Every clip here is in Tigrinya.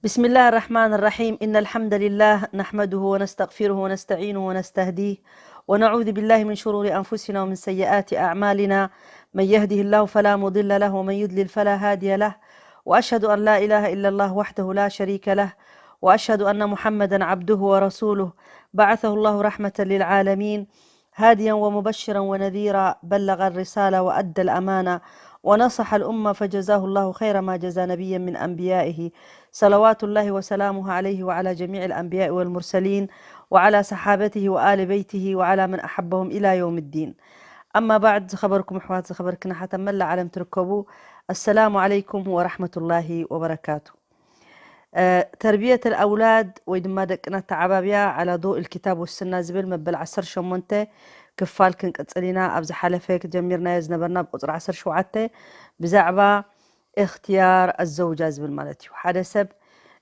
بسم الله الرحمن الرحيم. إن الحمد لله نحمده ونستغفره ونستعينه ونستهديه، ونعوذ بالله من شرور أنفسنا ومن سيئات أعمالنا. من يهده الله فلا مضل له، ومن يضلل فلا هادي له. وأشهد أن لا إله إلا الله وحده لا شريك له، وأشهد أن محمدا عبده ورسوله، بعثه الله رحمة للعالمين، هاديا ومبشرا ونذيرا، بلغ الرسالة وأدى الأمانة ونصح الأمة، فجزاه الله خير ما جزى نبيا من أنبيائه، صلوات الله وسلامه عليه وعلى جميع الأنبياء والمرسلين وعلى صحابته وآل بيته وعلى من أحبهم إلى يوم الدين. أما بعد، ዝኸበርኩም ኣሕዋት፣ ዝኸበርክን ኣሓት ኣብ መላእ ዓለም ትርከቡ፣ السلام عليكم ورحمة الله وبركاته. ተርብየት ኣውላድ ወይ ድማ ደቅና ኣተዓባብያ ዓላ ዶእ ልኪታብ ወስና ዝብል መበል ዓሰርተ ሸሞንተ ክፋል ክንቅጽል ኢና። ኣብ ዝሓለፈ ጀሚርናዮ ዝነበርና ብቁጽሪ ዓሰርተ ሸውዓተ ብዛዕባ እኽትያር ኣዘውጃ ዝብል ማለት እዩ። ሓደ ሰብ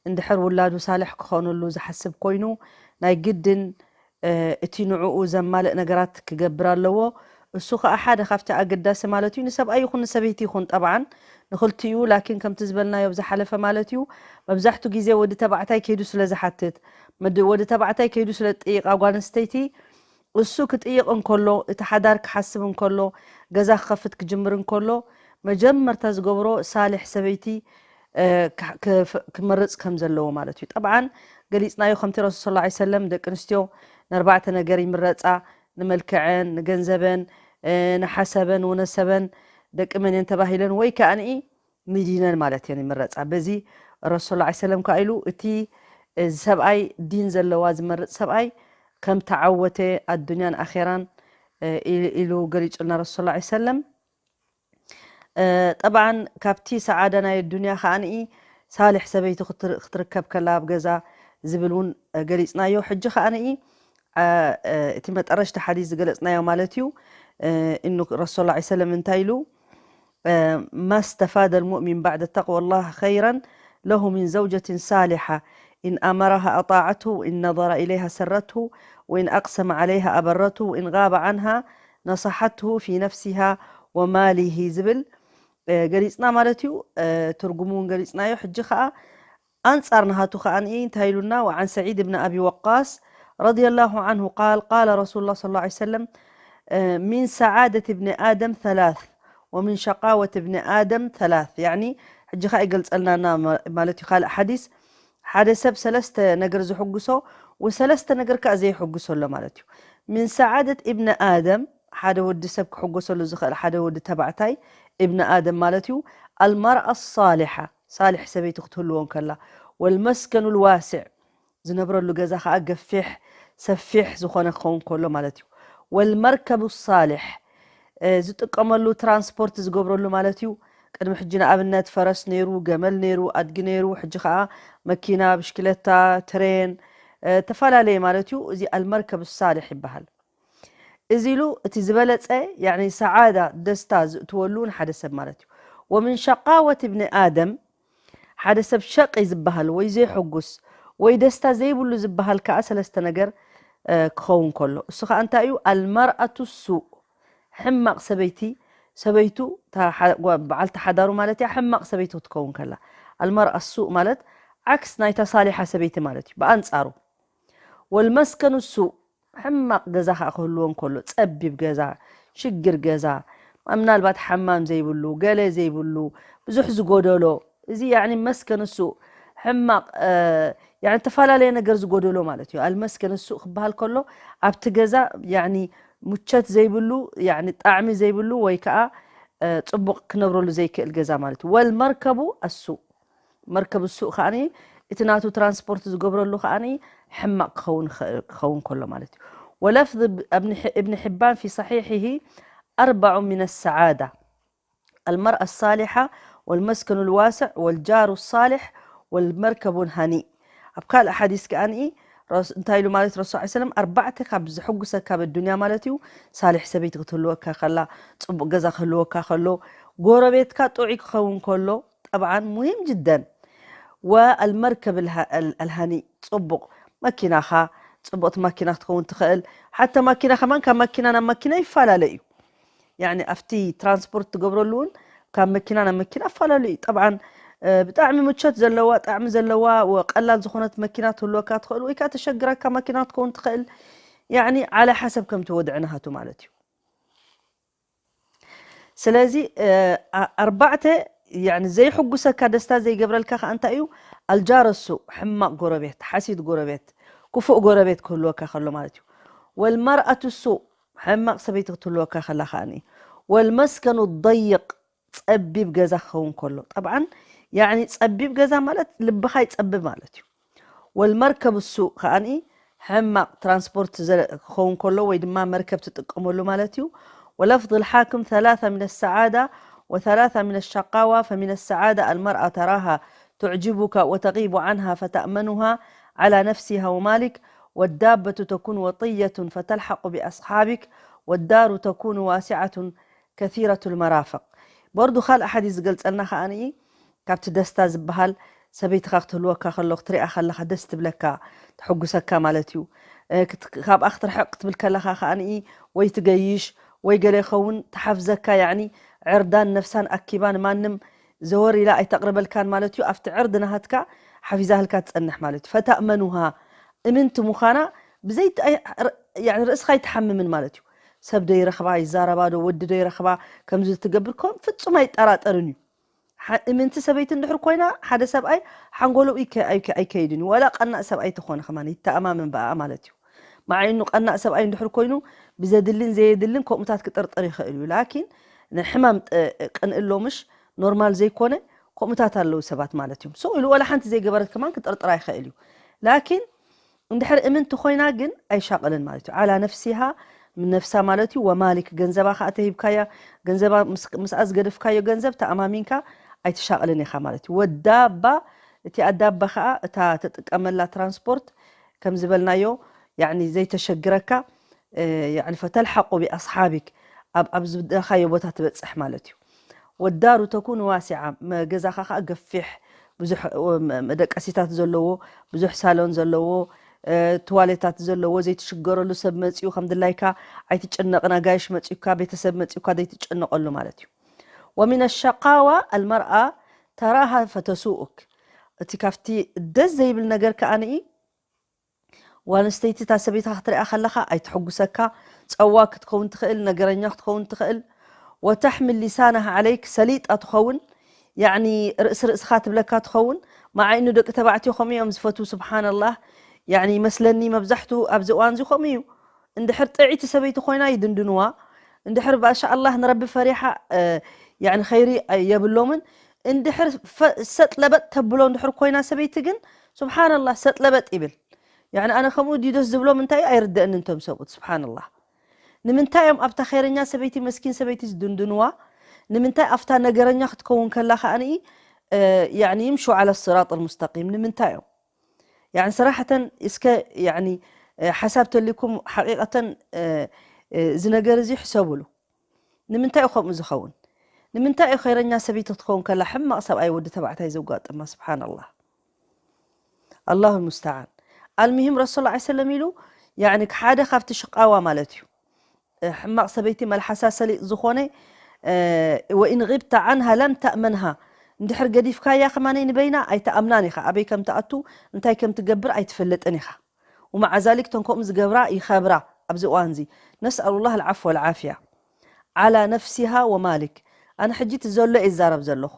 እንድሕር ውላዱ ሳልሕ ክኾነሉ ዝሓስብ ኮይኑ ናይ ግድን እቲ ንዕኡ ዘማልእ ነገራት ክገብር ኣለዎ። እሱ ኸኣ ሓደ ካብቲ ኣገዳሲ ማለት እዩ ንሰብኣይ ይኹን ንሰበይቲ ይኹን ጠብዓን ንኽልቲኡ፣ ላኪን ከምቲ ዝበልናዮ ኣብ ዝሓለፈ ማለት እዩ መብዛሕቱ ግዜ ወዲ ተባዕታይ ከይዱ ስለ ዝሓትት፣ ወዲ ተባዕታይ ከይዱ ስለ ዝጥይቕ ጓል ኣንስተይቲ እሱ ክጥይቕ እንከሎ፣ እቲ ሓዳር ክሓስብ እንከሎ፣ ገዛ ክኸፍት ክጅምር እንከሎ መጀመርታ ዝገብሮ ሳልሕ ሰበይቲ ክመርጽ ከም ዘለዎ ማለት እዩ። ጠብዓን ገሊጽናዮ ከምቲ ረሱል ሰለላሁ ዐለይሂ ወሰለም ደቂ ኣንስትዮ ንኣርባዕተ ነገር ይምረጻ፣ ንመልክዐን፣ ንገንዘበን፣ ንሓሰበን ወነሰበን፣ ደቂ መን እየን ተባሂለን ወይ ከኣ ንኢ ንዲነን ማለት እየን ይምረጻ። በዚ ረሱል ሰለላሁ ዐለይሂ ወሰለም ከኣ ኢሉ እቲ እዚ ሰብኣይ ዲን ዘለዋ ዝመርጽ ሰብኣይ ከም ተዓወተ ኣዱንያን ኣኼራን ኢሉ ገሊጹልና ረሱል ሰለላሁ ዐለይሂ ወሰለም። ጠብዓን ካብቲ ሰዓዳ ናይ ኣዱንያ ከኣ ንኢ ሳልሕ ሰበይቲ ክትርከብ ከላ ኣብ ገዛ ዝብል እውን ገሊጽናዮ። ሕጂ ከኣ ንኢ እቲ መጠረሽቲ ሓዲስ ዝገለጽናዮ ማለት እዩ። እኑ ረሱል ሰለላሁ ዐለይሂ ወሰለም እንታይ ኢሉ ما استفاد المؤمن بعد تقوى الله خيرا له من زوجة صالحة إن أمرها أطاعته وإن نظر إليها سرته وإن أقسم عليها أبرته وإن غاب عنها نصحته في نفسها وماله ዝብል ገሊጽና ማለት እዩ። ትርጉሙ እውን ገሊጽናዮ። ሕጂ ከኣ ኣንጻር ናሃቱ ከኣ እንታይ ኢሉና? وعن سعيد بن أبي وقاص رضي الله عنه قال قال رسول الله صلى الله عليه وسلم من سعادة ابن آدم ثلاث ومن شقاوة ابن آدم ثلاث يعني ሕጂ ከኣ ይገልጸልና ማለት እዩ። ካልእ ሓዲስ ሓደ ሰብ ሰለስተ ነገር ዝሕጉሶ ወሰለስተ ነገር ከኣ ዘይሕጉሶ ኣሎ ማለት እዩ። من سعادة ابن آدم ሓደ ወዲ ሰብ ክሕጎሰሉ ዝኽእል ሓደ ወዲ ተባዕታይ ابن آدم ማለት እዩ። المرأة الصالحة ሳልሕ ሰበይቲ ክትህልዎ እንከላ والمسكن الواسع ዝነብረሉ ገዛ ከኣ ገፊሕ ሰፊሕ ዝኾነ ክኸውን ከሎ ማለት እዩ። والمركب الصالح ዝጥቀመሉ ትራንስፖርት ዝገብረሉ ማለት እዩ። ቅድሚ ሕጂ ንኣብነት ፈረስ ነይሩ፣ ገመል ነይሩ፣ ኣድጊ ነይሩ፣ ሕጂ ከኣ መኪና፣ ብሽክለታ፣ ትሬን ተፈላለየ ማለት እዩ። እዚ المركب الصالح ይበሃል። እዚ ኢሉ እቲ ዝበለጸ ያኒ ሰዓዳ ደስታ ዝእትወሉ ንሓደ ሰብ ማለት እዩ። ومن شقاوة ابن آدم ሓደ ሰብ ሸቂ ዝበሃል ወይ ዘይሕጉስ ወይ ደስታ ዘይብሉ ዝበሃል ከኣ ሰለስተ ነገር ክኸውን ከሎ እሱ ከኣ እንታይ እዩ? المرأة السوء ሕማቕ ሰበይቲ ሰበይቱ በዓልቲ ሓዳሩ ማለት እያ። ሕማቕ ሰበይቲ ክትከውን ከላ المرأة السوء ማለት ዓክስ ናይታ ሳሊሓ ሰበይቲ ማለት እዩ። ብኣንጻሩ والمسكن السوء ሕማቕ ገዛ ከዓ ክህልዎ እንከሎ ጸቢብ ገዛ ሽግር ገዛ ምናልባት ሓማም ዘይብሉ ገለ ዘይብሉ ብዙሕ ዝጎደሎ እዚ ያኒ መስከን እሱ ሕማቕ ያኒ ዝተፈላለየ ነገር ዝጎደሎ ማለት እዩ። ኣልመስከን እሱ ክበሃል ከሎ ኣብቲ ገዛ ያኒ ሙቸት ዘይብሉ ያኒ ጣዕሚ ዘይብሉ ወይ ከዓ ጽቡቕ ክነብረሉ ዘይክእል ገዛ ማለት እዩ። ወልመርከቡ ኣሱ መርከብ ሱእ ከዓኒ እቲ ናቱ ትራንስፖርት ዝገብረሉ ከዓኒ ሕማቕ ክኸውን ይኽእል- ክኸውን ከሎ ማለት እዩ። ولفظ ابن ح- ابن حبان في صحيحه أربع من السعادة المرأة الصالحة والمسكن الواسع والجار الصالح والمركب الهنيء ኣብ ካልእ ሓዲስ ከዓኒ ረስ- እንታይ ኢሉ ማለት ረሱል ስ ሰለም ኣርባዕተ ካብ ዝሕጉሰካ ኣብ ኣዱንያ ማለት እዩ። ሳልሕ ሰበይቲ ክትህልወካ ከላ፣ ፅቡቅ ገዛ ክህልወካ ከሎ፣ ጎረቤትካ ጥዑይ ክኸውን ከሎ፣ ጠብዓን ሙሂም ጅደን ወኣልመርከብ ኣልሃኒ ፅቡቕ መኪናኻ ፅቡቕቲ ማኪና ክትከውን ትኽእል። ሓታ ማኪና ከማን ካብ ማኪና ናብ ማኪና ይፈላለ እዩ። ያኒ ኣብቲ ትራንስፖርት ትገብረሉ እውን ካብ መኪና ናብ መኪና ኣፈላለዩ እዩ። ጠብዓን ብጣዕሚ ምቾት ዘለዋ ጣዕሚ ዘለዋ ቀላል ዝኾነት መኪና ትህልወካ ትኽእል ወይ ከዓ ተሸግረካ መኪና ክትከውን ትኽእል። ያኒ ዓላ ሓሰብ ከምቲ ወድዕና ሃቱ ማለት እዩ። ስለዚ ኣርባዕተ፣ ያኒ ዘይሕጉሰካ ደስታ ዘይገብረልካ ከዓ እንታይ እዩ? ኣልጃረ ሱእ፣ ሕማቕ ጎረቤት፣ ሓሲድ ጎረቤት፣ ክፉእ ጎረቤት ክህልወካ ከሎ ማለት እዩ። ወልመርኣቱ ሱእ፣ ሕማቕ ሰበይቲ ክትህልወካ ከላ ከዓኒ። ወልመስከኑ ደይቕ፣ ጸቢብ ገዛ ክኸውን ከሎ። ጠብዓን ያኒ ጸቢብ ገዛ ማለት ልብኻ ይጸብብ ማለት እዩ። ወልመርከብ ሱእ ከዓኒ ሕማቕ ትራንስፖርት ክኸውን ከሎ ወይ ድማ መርከብ ትጥቀመሉ ማለት እዩ። ولفظ الحاكم ثلاثة من السعادة وثلاثة من الشقاوة، فمن السعادة المرأة تراها تعجبك وتغيب عنها فتأمنها على نفسها ومالك، والدابة تكون وطية فتلحق بأصحابك، والدار تكون واسعة كثيرة المرافق። برضو خال أحد يزقل سألنا خاني كابت دستا زبهال سبيت خاخت هلوكا خلوخ تري أخل لخا دست بلكا تحقو سكا مالتيو. كاب أخت رحق تبلكا لخا خاني ويتقيش ويقلي خون تحفزكا يعني عردان نفسان أكيبان مانم زور إلى أي تقرب الكان مالتيو أفت عرض نهتكا حفيزها الكات تسنح مالتيو فتأمنها إمنت مخانا بزيت أي يعني رأس خاي تحممن مالتيو ሰብ ደይረኽባ ይዛረባ ዶ ወዲ ደይረኽባ ከምዚ ትገብር ከም ፍጹም ኣይጠራጠርን እዩ። እምንቲ ሰበይቲ እንድሕር ኮይና ሓደ ሰብኣይ ሓንጎሉ ኣይከይድን እዩ። ዋላ ቀናእ ሰብኣይ ተኾነ ከማን ይተኣማመን ብኣ ማለት እዩ። መዓይኑ ቀናእ ሰብኣይ እንድሕር ኮይኑ ብዘድልን ዘየድልን ከምኡታት ክጥርጥር ይኽእል እዩ። ላኪን ናይ ሕማም ቅንእሎ ምሽ ኖርማል ዘይኮነ ከምኡታት ኣለዉ ሰባት ማለት እዮም። ስቕ ኢሉ ዋላ ሓንቲ ዘይገበረት ከማን ክጥርጥር ኣይኽእል እዩ። ላኪን እንድሕር እምንቲ ኮይና ግን ኣይሻቕልን ማለት እዩ። ዓላ ነፍሲሃ ነፍሳ ማለት እዩ። ወማሊክ ገንዘባ ከዓ ተሂብካያ ገንዘባ ምስኣ ዝገደፍካዮ ገንዘብ ተኣማሚንካ ኣይትሻቕልን ኢኻ ማለት እዩ። ወዳባ እቲ ኣዳባ ከዓ እታ ተጥቀመላ ትራንስፖርት ከም ዝበልናዮ ያኒ ዘይተሸግረካ ያኒ ፈተልሓቁ ቢኣስሓቢክ ኣብ ዝደለኻዮ ቦታ ትበፅሕ ማለት እዩ። ወዳሩ ተኩን ዋሲዓ ገዛኻ ከዓ ገፊሕ ብዙሕ መደቀሲታት ዘለዎ ብዙሕ ሳሎን ዘለዎ ትዋሌታት ዘለዎ ዘይትሽገረሉ ሰብ መፅኡ ከም ድላይካ ኣይትጨነቕን ኣጋይሽ መፅኡካ ቤተሰብ መፅኡካ ዘይትጨነቐሉ ማለት እዩ። ወሚን ሸቃዋ ኣልመርኣ ተራሃ ፈተሱኡክ እቲ ካብቲ ደስ ዘይብል ነገር ከዓ ንኢ ዋንስተይቲ እታ ሰበይታ ክትሪኣ ከለኻ ኣይትሕጉሰካ። ፀዋ ክትከውን ትኽእል፣ ነገረኛ ክትከውን ትኽእል። ወተሕምል ሊሳናህ ዓለይክ ሰሊጣ ትኸውን። ያዕኒ ርእሲ ርእስኻ ትብለካ ትኸውን። መዓይኑ ደቂ ተባዕትዮ ከምኡ እዮም ዝፈትዉ። ስብሓንላህ ያዕኒ ይመስለኒ መብዛሕቱ ኣብዚ እዋን እዚ ከምኡ እዩ። እንድሕር ጥዕይቲ ሰበይቲ ኮይና ይድንድንዋ። እንድሕር ባሻ ኣላህ ንረቢ ፈሪሓ ያዕኒ ኸይሪ የብሎምን። እንድሕር ሰጥለበጥ ተብሎ እንድሕር ኮይና ሰበይቲ ግን ስብሓንላህ ሰጥለበጥ ይብል። ያዕኒ ኣነ ከምኡ ድዩ ደስ ዝብሎም እንታይ እዩ ኣይርደእንን እቶም ሰብኡት ስብሓንላህ። ንምንታይ እዮም ኣብታ ኸይረኛ ሰበይቲ መስኪን ሰበይቲ ዝድንድንዋ? ንምንታይ ኣብታ ነገረኛ ክትከውን ከላ ከዓኒ ያዕኒ ይምሹ ዓላ ስራጥ ልሙስተቂም ንምንታይ እዮም? ያዕኒ ስራሕተን እስከ ያዕኒ ሓሳብ ተሊኩም ሓቂቀተን እዚ ነገር እዚ ሕሰብሉ። ንምንታይ እዩ ከምኡ ዝኸውን? ንምንታይ እዩ ኸይረኛ ሰበይቲ ክትከውን ከላ ሕማቕ ሰብኣይ ወዲ ተባዕታይ ዘጓጥማ? ስብሓንላህ። ኣላሁ ልሙስተዓን። ኣልሙሂም ረሱል ላ ሰለም ኢሉ ያዕኒ ሓደ ካብቲ ሽቃዋ ማለት እዩ። ሕማቕ ሰበይቲ መልሓሳ ሰሊጥ ዝኾነ ወኢን ጊብተ ዓንሃ ለም ተእመንሃ እንድሕር ገዲፍካያ ከማነይ ንበይና ኣይተኣምናን ኢኻ። ኣበይ ከም ትኣቱ እንታይ ከም ትገብር ኣይትፈልጥን ኢኻ። ومع ذلك እተን ከምኡ ዝገብራ ይኸብራ ኣብዚ እዋን እዚ። ነስኣሉ ላህ ልዓፍ ወልዓፍያ ዓላ ነፍሲሃ ወማሊክ። ኣነ ሕጂ እቲ ዘሎ እየ ዝዛረብ ዘለኹ።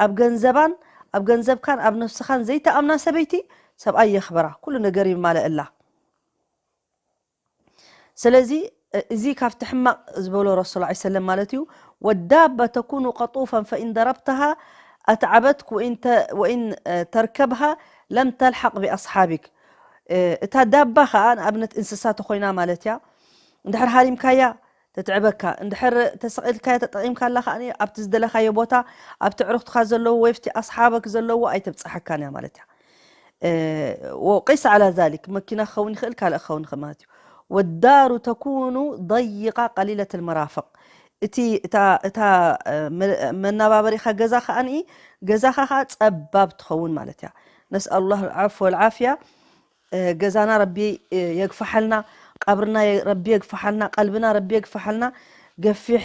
ኣብ ገንዘባን ኣብ ገንዘብካን ኣብ ነፍስኻን ዘይተኣምና ሰበይቲ ሰብኣይ የኽብራ፣ ኩሉ ነገር ይማለእላ። ስለዚ እዚ ካብቲ ሕማቕ ዝበሎ ረሱል ላ ሰለም ማለት እዩ። ወዳባ ተኩኑ ቀጡፈን ፈኢን ደረብተሃ ኣትዓበትክ ወኢን ተርከብሃ ለም ተልሓቅ ቢኣስሓቢክ። እታ ዳባ ከዓ ንኣብነት እንስሳ ተኮይና ማለት እያ። እንድሕር ሃሪምካያ ተትዕበካ፣ እንድሕር ተሰቒልካያ ተጠቒምካላ ከዓ ኣብቲ ዝደለካዮ ቦታ ኣብቲ ዕሩክትካ ዘለዉ ወይ ኣብቲ ኣስሓበክ ዘለዉ ኣይተብፅሓካን እያ ማለት እያ። ወቂስ ዓላ ዛሊክ መኪና ክኸውን ይኽእል ካልእ ክኸውን ይኽእል ማለት እዩ። ወዳሩ ተኩኑ ضيقة قليلة المرافق። እቲ እታ እታ መናባበሪኻ ገዛ ከዓኒ ገዛኻ ከዓ ፀባብ ትኸውን ማለት እያ። ነስኣሉ ላህ ዓፍ ወልዓፍያ። ገዛና ረቢ የግፋሓልና፣ ቀብርና ረቢ የግፋሓልና፣ ቀልብና ረቢ የግፋሓልና። ገፊሕ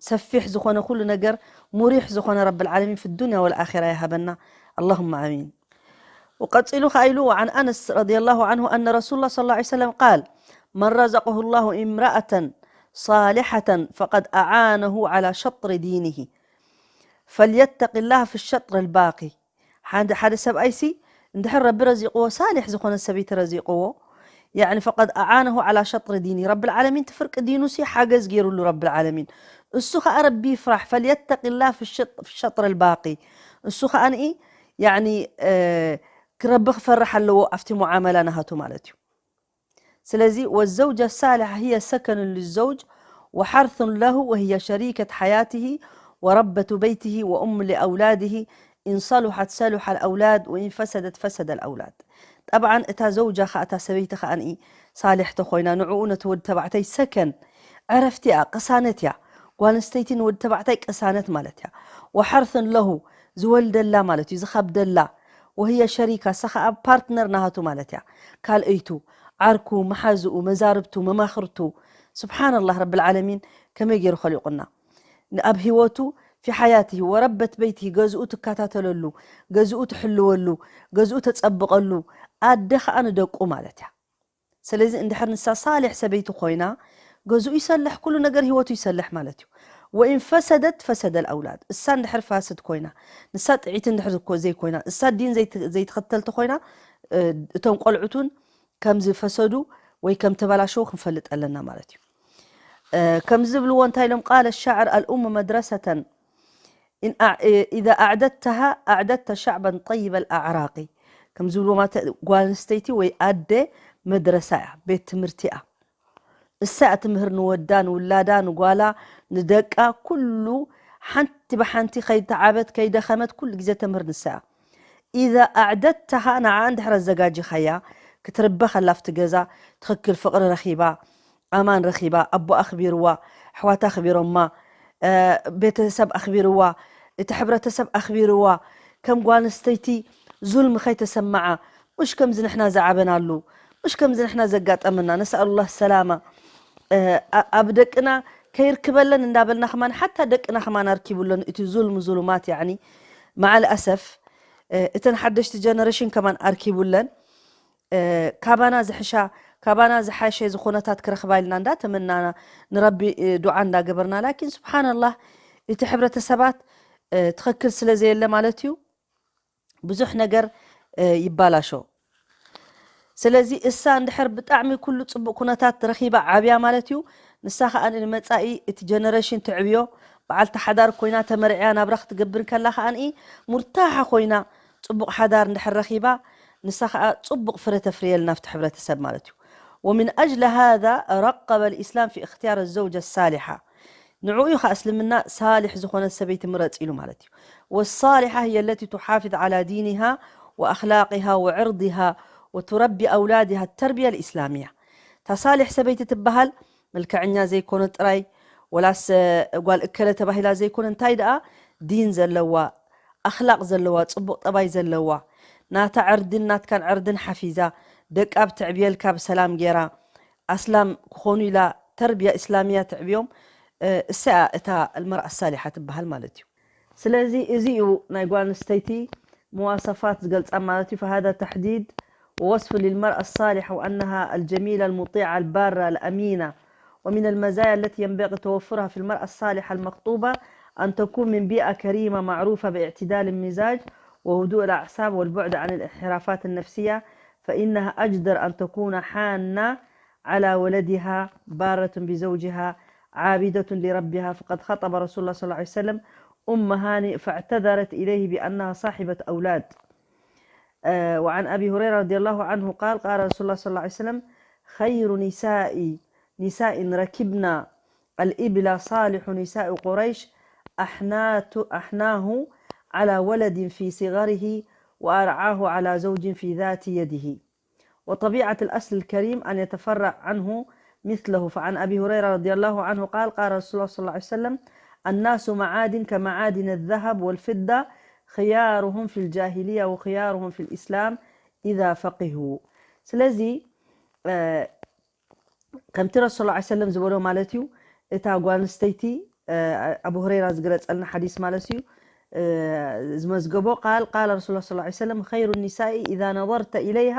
ሰፊሕ ዝኾነ ኩሉ ነገር ሙሪሕ ዝኾነ ረብል ዓለሚን في الدنيا والآخرة ይሃበና። اللهم آمين። وقد قال وعن أنس رضي الله عنه أن رسول الله صلى الله عليه وسلم قال: من رزقه الله امرأة صالحة فقد أعانه على شطر دينه، فليتق الله في الشطر الباقي. ሓደ ሓደ ሰብኣይሲ እንድሕር ረቢ ረዚቕዎ፣ ሳሊሕ ዝኾነ ሰበይቲ ረዚቕዎ፣ يعني فقد أعانه على شطر دينه، ረብል ዓለሚን እቲ ፍርቂ ዲኑሲ ሓገዝ ገይሩሉ ረብል ዓለሚን። እሱ ኸዓ ረቢ ይፍራሕ። فليتق الله في الشط-، في الشطر الباقي። እሱ ኸዓ ንኢ يعني ረቢ ክፈርሕ ኣለዎ ኣብቲ ሙዓመላ ናሃቱ ማለት እዩ። ስለዚ والزوجة الصالحة هي سكن للزوج وحرث له وهي شريكة حياته وربة بيته وأم لأولاده، إن صلحت صلح الأولاد وإن فسدت فسد الأولاد. ጠብዓን እታ ዘውጃ ኸዓ፣ እታ ሰበይቲ ኸዓ ንኢ ሳሊሕ ተኾይና፣ ንዕኡ ነቲ ወዲ ተባዕታይ ሰከን፣ ዕረፍቲ እያ፣ ቅሳነት እያ። ጓል ኣንስተይቲ ንወዲ ተባዕታይ ቅሳነት ማለት እያ። وحرث له ዝወልደላ ማለት እዩ፣ ዝኸብደላ። وهي شريكة እሳ ኸዓ ፓርትነር ናሃቱ ማለት እያ። ካልእይቱ፣ ዓርኩ፣ መሓዝኡ፣ መዛርብቱ፣ መማኽርቱ። ስብሓንላህ ረብል ዓለሚን ከመይ ገይሩ ኸሊቑና። ኣብ ህይወቱ في حياته وربة بيته ገዝኡ ትከታተለሉ፣ ገዝኡ ትሕልወሉ፣ ገዝኡ ተጸብቐሉ፣ ኣደ ኸዓ ንደቁ ማለት እያ። ስለዚ እንድሕር ንሳ ሳሊሕ ሰበይቲ ኮይና ገዝኡ ይሰልሕ፣ ኩሉ ነገር ህይወቱ ይሰልሕ ማለት እዩ። وإن فسدت فسد الأولاد። እሳ እንድሕር ፋስድ ኮይና፣ ንሳ ጥዒቲ እንድሕር ዝኮ-፣ ዘይኮይና፣ እሳ ዲን ዘይት-፣ ዘይትኸተልቲ ኮይና፣ እ፣ እቶም ቆልዑት እውን ከም ዝፈሰዱ ወይ ከም ተበላሸው ክንፈልጥ ኣለና ማለት እዩ። እ፣ ከም ዝብልዎ እንታይ ኢሎም፣ قال الشاعر: الأم مدرسة إن أع-، إذا أعددتها أعددت شعبا طيب الأعراق። ከም ዝብልዎ ማለት ጓል ኣንስተይቲ ወይ ኣደ መድረሳ እያ፣ ቤት ትምህርቲ እያ። እሳ እያ ትምህር ንወዳ፣ ንውላዳ፣ ንጓላ፣ ንደቃ፣ ኩሉ ሓንቲ ብሓንቲ ከይተዓበት፣ ከይደኸመት ኩሉ ግዜ ተምህር ንሳ እያ። إذا أعددتها ንዓ እንድሕር ኣዘጋጂኻያ፣ ክትርበ ከላ ኣብቲ ገዛ ትኽክል ፍቕሪ ረኺባ፣ ኣማን ረኺባ፣ ኣቦ ኣኽቢርዋ፣ ኣሕዋት ኣኽቢሮማ፣ እ፣ ቤተሰብ ኣኽቢርዋ፣ እቲ ሕብረተሰብ ኣኽቢርዋ፣ ከም ጓል ኣንስተይቲ ዙልሚ ከይተሰምዓ፣ ምሽ ከምዚ ንሕና ዝዓበናሉ፣ ምሽ ከምዚ ንሕና ዘጋጠመና፣ ነስኣሉላህ ሰላማ፣ እ፣ ኣ-፣ ኣብ ደቅና ከይርክበለን እንዳበልና ከማን፣ ሓታ ደቅና ከማን ኣርኪቡለን እቲ ዙልሚ ዙሉማት፣ ያዕኒ፣ መዓል ኣሰፍ፣ እ፣ እተን ሓደሽቲ ጀነሬሽን ከማን ኣርኪቡለን። እ፣ ካባና ዝሕሻ፣ ካባና ዝሓሸ ዝኾነታት ክረኽባ ኢልና እንዳተመናና ንረቢ፣ እ፣ ዱዓ እንዳገበርና፣ ላኪን ስብሓንላህ እቲ ሕብረተሰባት፣ እ፣ ትኽክል ስለ ዘየለ ማለት እዩ ብዙሕ ነገር፣ እ፣ ይባላሾ። ስለዚ እሳ እንድሕር ብጣዕሚ ኩሉ ጽቡቕ ኩነታት ረኺባ ዓብያ ማለት እዩ፣ ንሳ ኸኣ ንመጻኢ እቲ ጀነሬሽን ትዕብዮ፣ በዓልቲ ሓዳር ኮይና ተመርዕያ ናብራ ክትገብር ከላ ኸኣ ሙርታሓ ኮይና ጽቡቕ ሓዳር እንድሕር ረኺባ፣ ንሳ ኸኣ ጽቡቕ ፍረ ተፍርየልና ኣብቲ ሕብረተሰብ ማለት እዩ። ومن أجل هذا رغب الإسلام في اختيار الزوجة الصالحة። ንዕኡ እዩ ኸኣ እስልምና ሳሊሕ ዝኾነ ሰበይቲ ምረጽ ኢሉ ማለት እዩ። والصالحة هي التي تحافظ على دينها وأخلاقها وعرضها وتربي أولادها التربية الإسلامية። እታ ሳሊሕ ሰበይቲ ትበሃል መልክዐኛ ዘይኮነ ጥራይ፣ ወላስ ጓል እከለ ተባሂላ ዘይኮነ፣ እንታይ ደኣ ዲን ዘለዋ፣ ኣኽላቕ ዘለዋ፣ ጽቡቕ ጠባይ ዘለዋ፣ ናታ ዕርድን ናትካን ዕርድን ሓፊዛ፣ ደቃ ብትዕብየልካ ብሰላም ገይራ፣ ኣስላም ክኾኑ ኢላ ተርቢያ እስላሚያ ትዕብዮም፣ እ፣ እሳ እያ እታ المرأة الصالحة ትበሃል ማለት እዩ። ስለዚ እዚ እዩ ናይ ጓል ኣንስተይቲ መዋሰፋት ዝገልጻ ማለት እዩ። فهذا تحديد ووصف للمرأة الصالحة وأنها الجميلة المطيعة البارة الأمينة. ومن المزايا التي ينبغي توفرها في المرأة الصالحة المخطوبة أن تكون من بيئة كريمة معروفة باعتدال المزاج وهدوء الأعصاب والبعد عن الانحرافات النفسية، فإنها أجدر أن تكون حانة على ولدها، بارة بزوجها، عابدة لربها، فقد خطب رسول الله صلى الله عليه وسلم أم هانئ فاعتذرت إليه بأنها صاحبة أولاد. آه، وعن أبي هريرة رضي الله عنه قال: قال رسول الله صلى الله عليه وسلم: خير نساء، نساء ركبن الإبل صالح نساء قريش، أحنات-، أحناه على ولد في صغره، وأرعاه على زوج في ذات يده. وطبيعة الأصل الكريم أن يتفرع عنه مثله. فعن أبي هريرة رضي الله عنه قال: قال رسول الله صلى الله عليه وسلم: الناس معادن كمعادن الذهب والفضة، خيارهم في الجاهلية وخيارهم في الإسلام إذا فقهوا. ስለዚ፣ እ፣ ከምቲ ረሱል ሰለላሁ ዐለይሂ ወሰለም ዝበሎ ማለት እዩ፣ እታ ጓል ኣንስተይቲ ኣቡ ሁረይራ ዝገለጸልና ሓዲስ ማለት እዩ። ዝመዝገቦ ቃል ቃል ረሱል ላ ላ ሰለም ኸይሩ ኒሳኢ ኢዛ ነظርተ ኢለይሃ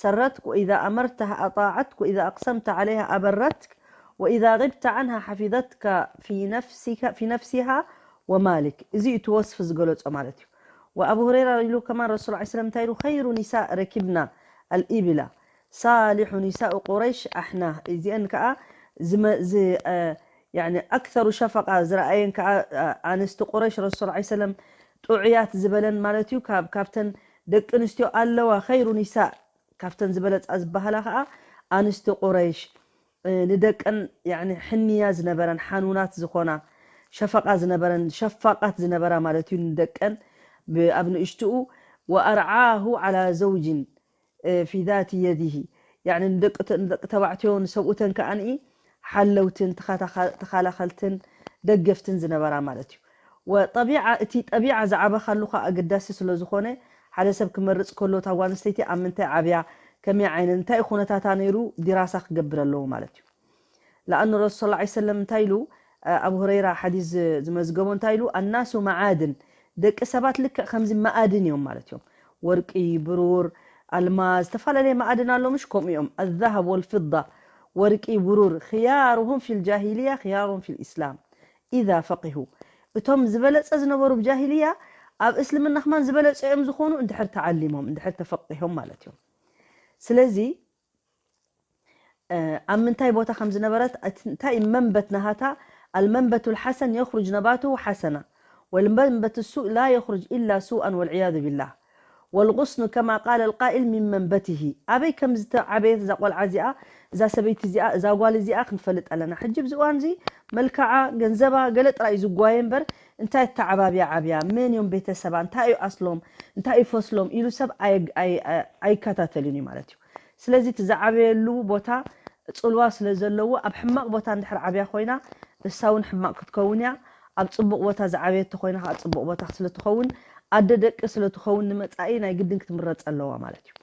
ሰረትክ ወኢዛ ኣመርተሃ ኣጣዓትክ ወኢዛ ኣቅሰምተ ዓለይሃ ኣበረትክ ወኢዛ غبت عنها حفظتك في نفسك في نفسها ومالك። እዚ እዩ እቲ ወስፍ ዝገለጾ ማለት እዩ። ወኣቡ ሁረይራ ኢሉ ከማን ረሱል ላ ሰለም እንታይ ኢሉ ኸይሩ ኒሳ ረኪብና ኣልኢብላ ሳሊሑ ኒሳኡ ቁረይሽ ኣሕና እዚአን ከዓ ዝመ- ዝ- አ- ያኒ ኣክተሩ ሸፈቃ ዝረኣየን ከዓ አ- ኣንስቲ ቁረይሽ ረሱል ላ ሰለም ጥዑያት ዝበለን ማለት እዩ። ካብ ካብተን ደቂ ኣንስትዮ ኣለዋ ኸይሩ ኒሳ ካብተን ዝበለፃ ዝበሃላ ከዓ ኣንስቲ ቁረይሽ እ፣ ንደቀን ያኒ ሕንያ ዝነበረን ሓኑናት ዝኾና ሸፈቃ ዝነበረን ሸፋቃት ዝነበራ ማለት እዩ ንደቀን ብ- ኣብ ንእሽትኡ ወኣርዓሁ ዓላ ዘውጅን ፊ ዛቲ የዲሂ ያኒ ንደቂ ተ- ንደቂ ተባዕትዮ ንሰብኡተን ከዓንኢ ሓለውትን ተኻታኻ- ተኻላኸልትን ደገፍትን ዝነበራ ማለት እዩ። ወጠቢዓ እቲ ጠቢዓ ዝዓበኻሉ ከዓ ኣገዳሲ ስለ ዝኾነ ሓደ ሰብ ክመርፅ ከሎ እታ ጓል ኣንስተይቲ ኣብ ምንታይ ዓብያ ከመይ ዓይነት እንታይ ኩነታታ ነይሩ ዲራሳ ክገብር ኣለዎ ማለት እዩ። ለኣኑ ረሱል ላ ሰለም እንታይ ኢሉ ኣብ ሁረይራ ሓዲስ ዝመዝገቦ እንታይ ኢሉ ኣናሱ መዓድን ደቂ ሰባት ልክዕ ከምዚ መኣድን እዮም ማለት እዮም። ወርቂ፣ ብሩር፣ ኣልማዝ ዝተፈላለየ መኣድን ኣሎ ምሽ ከምኡ እዮም። ኣዛሃብ ወልፍዳ ወርቂ ብሩር ኽያሩሁም ፊል ጃሂልያ ኽያሩሁም ፊል ኢስላም ኢዛ ፈቂሁ እቶም ዝበለፀ ዝነበሩ ብጃሂልያ ኣብ እስልምና ክማን ዝበለፀ እዮም ዝኾኑ እንድሕር ተዓሊሞም እንድሕር ተፈቂሆም ማለት እዮም። ስለዚ ኣብ ምንታይ ቦታ ከም ዝነበረት እንታይ መንበት ናሃታ ኣልመንበቱ ልሓሰን የኽሩጅ ነባቱ ሓሰና ወልመንበት ሱእ ላ የኽሩጅ ኢላ ሱኣን ወልዕያዙ ቢላህ ወልغስኑ ከማ ቃለ ልቃኢል ሚን መንበትሂ ኣበይ ከም ዝተዓበየት እዛ ቆልዓ እዚኣ እዛ ሰበይቲ እዚኣ እዛ ጓል እዚኣ ክንፈልጥ ኣለና። ሕጂ ብዚ እዋን እዚ መልክዓ ገንዘባ ገለ ጥራይ እዩ ዝጓየ እምበር እንታይ ኣተዓባብያ ዓብያ መን እዮም ቤተሰባ እንታይ እዩ ኣስሎም እንታይ እዩ ፈስሎም ኢሉ ሰብ ኣይከታተልን እዩ ማለት እዩ። ስለዚ እቲ ዝዓበየሉ ቦታ ፅልዋ ስለ ዘለዎ ኣብ ሕማቕ ቦታ እንድሕር ዓብያ ኮይና እሳ እውን ሕማቕ ክትከውን እያ። ኣብ ፅቡቕ ቦታ ዝዓበየት ተኮይና ከዓ ፅቡቕ ቦታ ስለትኸውን ኣደ ደቂ ስለትኸውን ንመፃኢ ናይ ግድን ክትምረፅ ኣለዋ ማለት እዩ።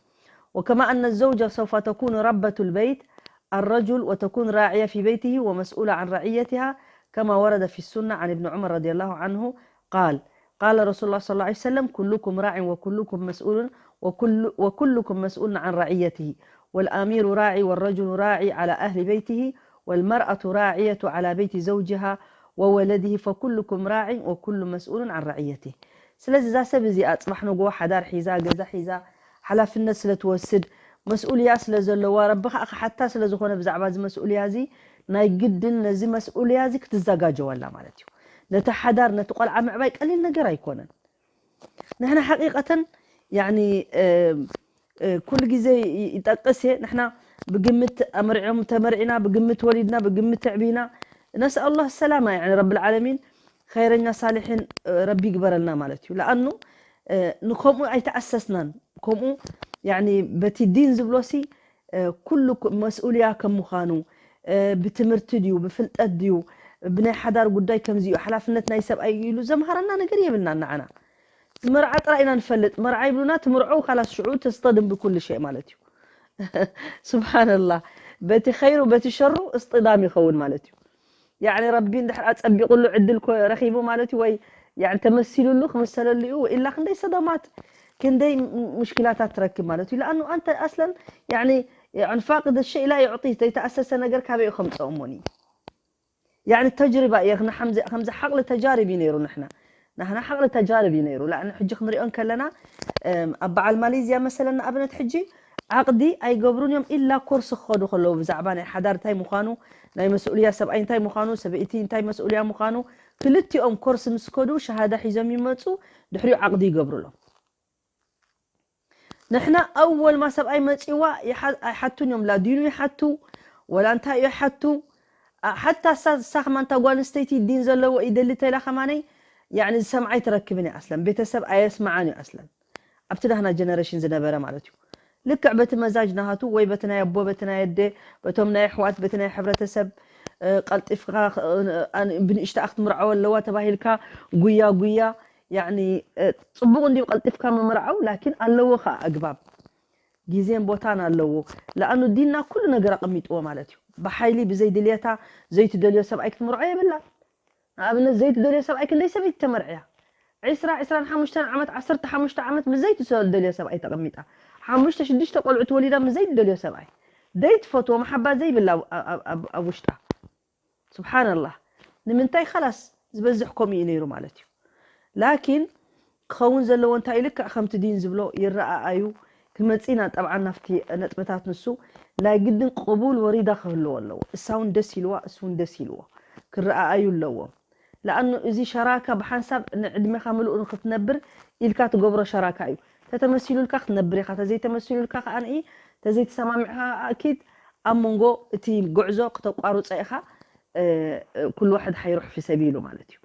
وكما أن الزوجة سوف تكون ربة البيت الرجل وتكون راعية في بيته ومسؤولة عن رعيتها كما ورد في السنة عن ابن عمر رضي الله عنه قال قال رسول الله صلى الله عليه وسلم كلكم راع وكلكم مسؤول وكل وكلكم مسؤول عن رعيته والأمير راعي والرجل راعي على أهل بيته والمرأة راعية على بيت زوجها وولده فكلكم راع وكل مسؤول عن رعيته። ስለዚ እዛ ሰብ እዚኣ ፅባሕ ንጎ ሓዳር ሒዛ ገዛ ሒዛ ሓላፍነት ስለ ትወስድ መስኡልያ ስለ ዘለዋ ረቢ ከዓ ክሓታ ስለ ዝኾነ ብዛዕባ እዚ መስኡልያ እዚ ናይ ግድን ነዚ መስኡልያ እዚ ክትዘጋጀወላ ማለት እዩ። ነቲ ሓዳር ነቲ ቆልዓ ምዕባይ ቀሊል ነገር ኣይኮነን። ንሕና ሓቂቀተን ያኒ ኩሉ ግዜ ይጠቅስ እየ ንሕና ብግምት ኣምሪዖም ተመርዒና ብግምት ወሊድና ብግምት ተዕቢና ነስኣል ላህ ሰላማ ያኒ ረቢ ልዓለሚን ኸይረኛ ሳልሒን ረቢ ይግበረልና ማለት እዩ። ለኣኑ ንከምኡ ኣይተኣሰስናን ከምኡ ያኒ በቲ ዲን ዝብሎ ሲ ኩሉ መስኡልያ ከም ምዃኑ ብትምህርቲ ድዩ ብፍልጠት ድዩ ብናይ ሓዳር ጉዳይ ከምዚ እዩ ሓላፍነት ናይ ሰብኣይ ኢሉ ዘምሃረና ነገር የብልናን ንዓና። መርዓ ጥራይ ኢና ንፈልጥ። መርዓ ይብሉና ትምርዖ ካላስ ሽዑ ተስተድም ብኩሉ ሸይ ማለት እዩ። ስብሓንላህ በቲ ኸይሩ በቲ ሸሩ እስጥዳም ይኸውን ማለት እዩ። ያኒ ረቢ እንድሕር ኣፀቢቑሉ ዕድል ረኺቡ ማለት እዩ ወይ ያኒ ተመሲሉሉ ክምሰለሉ እዩ ወኢላ ክንደይ ሰደማት ክንደይ ሙሽኪላታት ትረክብ ማለት እዩ። ለኣኑ ኣንተ ኣስለን ያኒ ፋቅድ ሸይ ላ ይዕጢ ዘይተኣሰሰ ነገር ካበይ ከምፀኦሞኒ ያኒ ተጅሪባ እየ ከምዚ ሓቕሊ ተጃርብ እዩ ነይሩ ንሕና ናህና ሓቕሊ ተጃርብ እዩ ነይሩ ላእኒ ሕጂ ክንሪኦ ከለና ኣብ በዓል ማሌዝያ መሰለ ንኣብነት ሕጂ ዓቕዲ ኣይገብሩን እዮም ኢላ ኮርስ ክኸዱ ከለዉ ብዛዕባ ናይ ሓዳር እንታይ ምዃኑ ናይ መስኡልያ ሰብኣይ እንታይ ምዃኑ ሰበይቲ እንታይ መስኡልያ ምዃኑ ክልቲኦም ኮርስ ምስ ከዱ ሸሃዳ ሒዞም ይመፁ ድሕሪኡ ዓቕዲ ይገብሩሎም። ንሕና ኣወል ማ ሰብኣይ መፂዋ ኣይሓቱን እዮም ላዲኑ ይሓቱ ወላ እንታይ ይሓቱ ሓታ እሳ እሳ ከማ እንታ ጓል ኣንስተይቲ ዲን ዘለዎ ይደሊ ተላ ከማነይ ያኒ ዝሰምዓ ኣይትረክብን እያ ኣስለን ቤተሰብ ኣየስምዓን እዩ ኣስለን ኣብቲ ናህና ጀነሬሽን ዝነበረ ማለት እዩ። ልክዕ በቲ መዛጅ ናሃቱ ወይ በቲ ናይ ኣቦ በቲ ናይ ኣደ በቶም ናይ ኣሕዋት በቲ ናይ ሕብረተሰብ ቀልጢፍካ ብንእሽተኣ ክትምርዓው ኣለዋ ተባሂልካ ጉያ ጉያ ያኒ ፅቡቕ እንዲዩ ቀልጢፍካ ምምርዓው ላኪን ኣለዎ ከዓ ኣግባብ ግዜን ቦታን ኣለዎ። ለኣኑ ዲንና ኩሉ ነገር ኣቐሚጥዎ ማለት እዩ። ብሓይሊ ብዘይ ድልየታ ዘይትደልዮ ሰብኣይ ክትምርዖ የብላ። ንኣብነት ዘይትደልዮ ሰብኣይ ክንደይ ሰበይቲ ተመርዕያ ዕስራ ዕስራን ሓሙሽተን ዓመት ዓሰርተ ሓሙሽተ ዓመት ምስ ዘይትደልዮ ሰብኣይ ተቐሚጣ ሓሙሽተ ሽዱሽተ ቆልዑ ትወሊዳ ምስ ዘይትደልዮ ሰብኣይ ዘይትፈትዎ መሓባ ዘይብላ ኣብ ውሽጣ ስብሓንላህ ንምንታይ ኸላስ ዝበዝሕ ከምኡ እዩ ነይሩ ማለት እዩ ላኪን ክኸውን ዘለዎ እንታይ ልክዕ ከምቲ ዲን ዝብሎ ይረኣኣዩ ክመፂና ጠብዓ ናፍቲ ነጥብታት ንሱ ናይ ግድን ቅቡል ወሪዳ ክህልዎ ኣለዎ እሳ እውን ደስ ኢልዋ እሱ እውን ደስ ኢልዎ ክረኣኣዩ ኣለዎም ለኣኑ እዚ ሸራካ ብሓንሳብ ንዕድሜኻ ምሉእ ንክትነብር ኢልካ ትገብሮ ሸራካ እዩ ተተመሲሉልካ ክትነብር ኢኻ ተዘይተመሲሉልካ ከዓ ንኢ ተዘይተሰማሚዕካ ኣኪድ ኣብ መንጎ እቲ ጉዕዞ ክተቋርፆ ኢኻ ኩሉ ዋሕድ ሓይሩሕ ፊ ሰቢሉ ማለት እዩ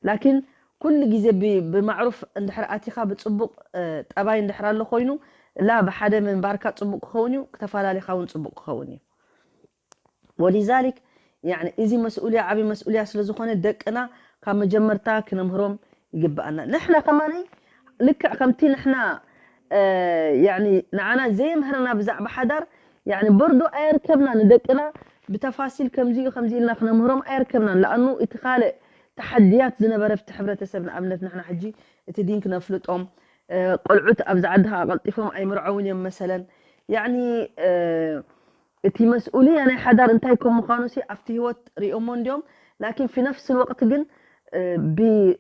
ላኪን ኩሉ ግዜ ብማዕሩፍ እንድሕር ኣቲኻ ብፅቡቅ ጠባይ እንድሕር ኣሎ ኮይኑ ላ ብሓደ ምንባርካ ፅቡቅ ክኸውን እዩ ክተፈላለኻ እውን ፅቡቅ ክኸውን እዩ ወሊዛሊክ ያኒ እዚ መስኡልያ ዓብዪ መስኡልያ ስለ ዝኾነ ደቅና ካብ መጀመርታ ክነምህሮም ይግብኣና ንሕና ከማኒ ልክዕ ከምቲ ንሕና ያኒ ንዓና ዘየምህረና ብዛዕባ ሓዳር ያኒ በርዶ ኣየርከብና ንደቅና ብተፋሲል ከምዚ እዩ ከምዚ ኢልና ክነምህሮም ኣየርከብናን ለኣኑ እቲ ካልእ ተሓድያት ዝነበረ ፍቲ ሕብረተሰብ ንኣብነት ንሕና ሕጂ እቲ ዲን ክነፍልጦም ቆልዑት ኣብዚ ዓዲ ከዓ ቀልጢፎም ኣይምርዐውን እዮም መሰለን ያኒ እቲ መስኡልያ ናይ ሓዳር እንታይ ከም ምዃኑ ሲ ኣብቲ ህይወት ሪኦሞ እንዲዮም ላኪን ፊ ነፍስ ልወቅት ግን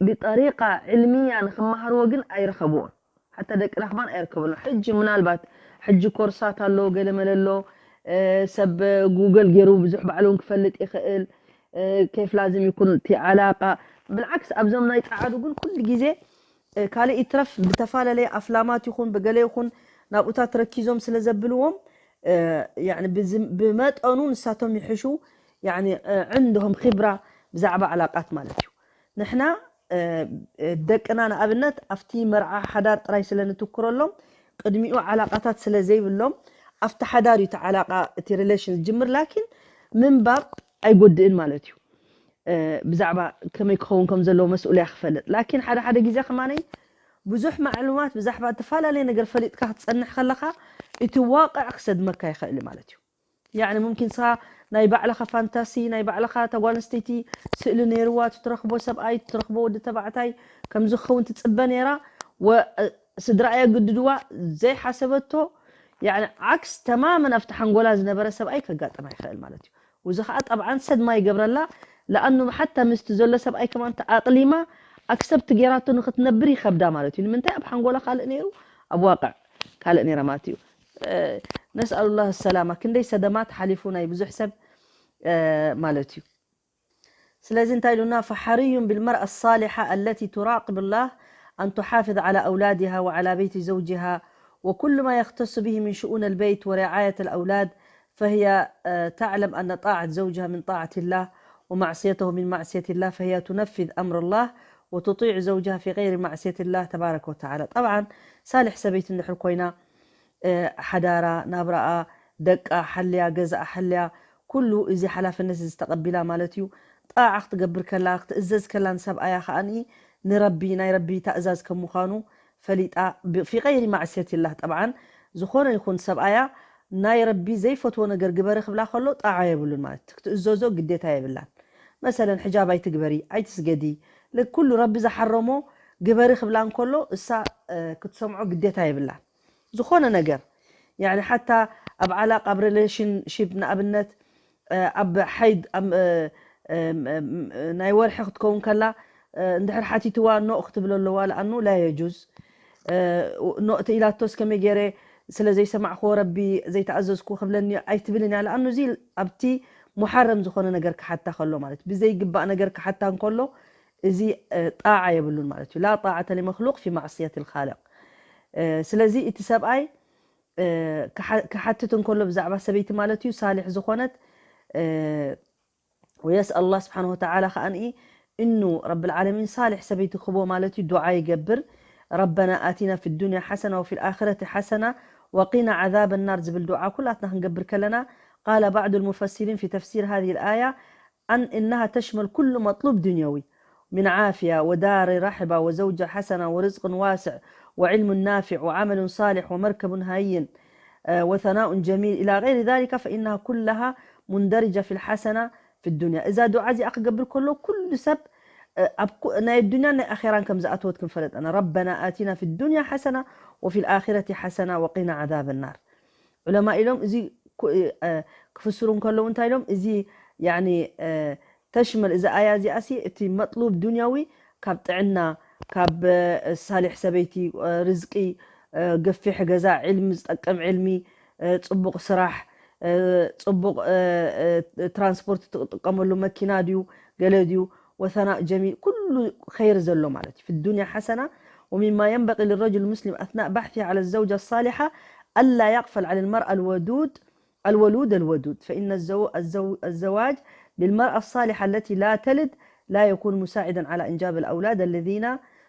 ብጠሪቃ ዕልምያ ንክመሃርዎ ግን ኣይረኸብዎን ሓታ ደቅና ከማን ኣይርከብሉ ሕጂ ምናልባት ሕጂ ኮርሳት ኣሎ ገለመለ ኣሎ ሰብ ጉግል ገይሩ ብዙሕ ባዕሉ ክፈልጥ ይኽእል ኬፍ ላዝም ይኩን እቲ ዓላቃ ብልዓክስ ኣብዞም ናይ ፀዓዱ ግን ኩሉ ግዜ ካልእ ይትረፍ ብተፈላለየ ኣፍላማት ይኹን ብገለ ይኹን ናብኡታት ረኪዞም ስለ ዘብልዎም ብመጠኑ ንሳቶም ይሕሹ عندهم خبرة ብዛዕባ ዓላቃት ማለት እዩ ንሕና ደቅና ንኣብነት ኣብቲ መርዓ ሓዳር ጥራይ ስለ ንትኩረሎም ቅድሚኡ ዓላቃታት ስለ ዘይብሎም ኣብቲ ሓዳር እዩ ዓላቃ እቲ relation ዝጅምር ላኪን ምንባብ ኣይጎድእን ማለት እዩ ብዛዕባ ከመይ ክኸውን ከም ዘለዎ መስኡልያ ክፈልጥ ላኪን ሓደ ሓደ ግዜ ከማነይ ብዙሕ ማዕሉማት ብዛዕባ ዝተፈላለየ ነገር ፈሊጥካ ክትፀንሕ ከለካ እቲ ዋቅዕ ክሰድመካ ይኽእል ማለት እዩ ያኒ ሙምኪን ስኻ ናይ ባዕልኻ ፋንታሲ ናይ ባዕልኻ ተጓንስተይቲ ስእሊ ነይርዋ ትትረኽቦ ሰብኣይ ትትረኽቦ ወዲ ተባዕታይ ከምዚ ክኸውን ትፅበ ነይራ ስድራኣ የግድድዋ ዘይሓሰበቶ ያኒ ዓክስ ተማመን ኣብቲ ሓንጎላ ዝነበረ ሰብኣይ ከጋጥማ ይኽእል ማለት እዩ እዚ ከዓ ጠብዓን ሰድማ ይገብረላ ለኣኑ ሓታ ምስቲ ዘሎ ሰብኣይ ከማን ተኣቕሊማ ኣክሰብት ጌራቶ ንክትነብር ይከብዳ ማለት እዩ ንምንታይ ኣብ ሓንጎላ ካልእ ነይሩ ኣብ ዋቅዕ ካልእ ነይራ ማለት እዩ ነስኣሉላህ ሰላማ ክንደይ ሰደማት ሓሊፉ ናይ ብዙሕ ሰብ ማለት እዩ ስለዚ እንታይ ኢሉና فحري بالمرأة الصالحة التي تراقب الله أن تحافظ على أولادها وعلى بيت زوجها وكل ما يختص به من شؤون البيت ورعاية الأولاد فهي تعلم أن طاعة زوجها من طاعة الله ومعصيته من معصية الله فهي تنفذ أمر الله وتطيع زوجها في غير معصية الله تبارك وتعالى طبعا صالح ሰበይቲ እንድሕር ኮይና ሓዳራ ናብራኣ ደቃ ሓልያ ገዛኣ ሓልያ ኩሉ እዚ ሓላፍነት እዚ ተቐቢላ ማለት እዩ ጣዓ ክትገብር ከላ ክትእዘዝ ከላ ንሰብኣያ ከዓኒ ንረቢ ናይ ረቢ ታእዛዝ ከም ምዃኑ ፈሊጣ في غير معصية الله طبعا ዝኾነ ይኹን ሰብኣያ ናይ ረቢ ዘይፈትዎ ነገር ግበሪ ክብላ ከሎ ጣዓ የብሉን ማለት ክትእዘዞ ግዴታ የብላን መሰለን ሕጃብ ኣይትግበሪ ኣይትስገዲ ኩሉ ረቢ ዝሓረሞ ግበሪ ክብላ እንከሎ እሳ ክትሰምዖ ግዴታ የብላን ዝኾነ ነገር ያኒ ሓታ ኣብ ዓላቅ ኣብ relationship ንኣብነት ኣብ ሓይድ ናይ ወርሒ ክትከውን ከላ እንድሕር ሓቲትዋ ኖእ ክትብል ኣለዋ ለኣኑ ላ የጁዝ ኖእ ተኢላቶስ ከመይ ገይረ ስለ ዘይሰማዕክዎ ረቢ ዘይተኣዘዝኩ ክብለኒ ኣይትብልን እያ ለኣኑ እዚ ኣብቲ ሙሓረም ዝኾነ ነገር ክሓታ ከሎ ማለት ብዘይግባእ ነገር ክሓታ እንከሎ እዚ ጣዓ የብሉን ማለት እዩ ላ ጣዓተ ሊመክሉቅ ፊ ማዕስየት ልካልቅ ስለዚ እቲ ሰብኣይ ክሓትት እንከሎ ብዛዕባ ሰበይቲ ማለት እዩ ሳሊሕ ዝኾነት ويسأل الله سبحانه وتعالى ከኣንኢ እኑ ረብ العالمين ሳሊሕ ሰበይቲ ክቦ ማለት እዩ ዱዓ ይገብር ربنا آتنا في الدنيا حسنة وفي الآخرة حسنة وقنا عذاب النار ዝብል ዱዓ ኩላትና ክንገብር ከለና قال بعض المفسرين في تفسير هذه الآية أن إنها تشمل كل مطلوب دنيوي من عافية ودار رحبة وزوجة حسنة ورزق واسع وعلم نافع وعمل صالح ومركب هين وثناء جميل إلى غير ذلك فإنها كلها مندرجة في الحسنة ብዱንያ። እዛ ዱዓ እዚኣ ክገብር ከሎ ኩሉ ሰብ፣ እ፣ ኣብ ኩ-፣ ናይ ዱንያን ናይ ኣኼራን ከም ዝኣተወት ክንፈልጥ ኣለና። ረበና ኣቲና ፊ ዱንያ ሓሰና ወፊ ልኣኺረቲ ሓሰና ወቂና ዓዛብ ናር። ዑለማ ኢሎም እዚ ኩ-፣ እ፣ ክፍስሩ እንከለዉ እንታይ ኢሎም? እዚ ያኒ፣ እ፣ ተሽመል፣ እዚ ኣያ እዚኣ ሲ እቲ መጥሉብ ዱንያዊ ካብ ጥዕና፣ ካብ፣ እ፣ ሳሊሕ ሰበይቲ፣ እ፣ ርዝቂ፣ እ፣ ገፊሕ ገዛ፣ ዕልሚ፣ ዝጠቅም ዕልሚ፣ እ፣ ጽቡቕ ስራሕ፣ እ፣ ጽቡቕ፣ እ፣ እ፣ ትራንስፖርት ትጥቀመሉ መኪና ድዩ፣ ገለ ድዩ፣ ወሰናእ ጀሚል፣ ኩሉ ኸይር ዘሎ ማለት እዩ። في الدنيا حسنة، ومما ينبغي للرجل المسلم أثناء بحثه على الزوجة الصالحة ألا يغفل عن المرأة الودود، الولود الودود، فإن الزو-، الزو-، الزواج بالمرأة الصالحة التي لا تلد لا يكون مساعدا على إنجاب الأولاد الذين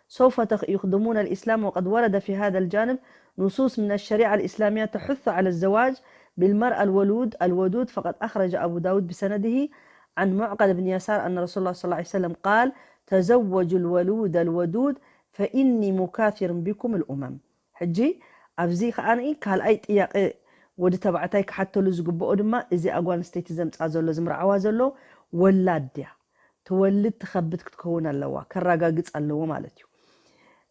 سوف تخ-، يخدمون الإسلام، وقد ورد في هذا الجانب نصوص من الشريعة الإسلامية تحث على الزواج بالمرأة الولود الودود، فقد أخرج أبو داود بسنده عن معقل بن يسار أن رسول الله صلى الله عليه وسلم قال: تزوجوا الولود الودود فإني مكاثر بكم الأمم. ሕጂ ኣብዚ ከኣ ካልኣይ ጥያቄ ወዲ ተባዕታይ ክሓተሉ ዝግብኦ ድማ፣ እዚ ኣጓል ኣንስተይቲ ዘምጻ ዘሎ፣ ዝምርዓዋ ዘሎ ወላድ ድያ? ትወልድ፣ ትኸብድ ክትከውን ኣለዋ፣ ከረጋግጽ ኣለዎ ማለት እዩ።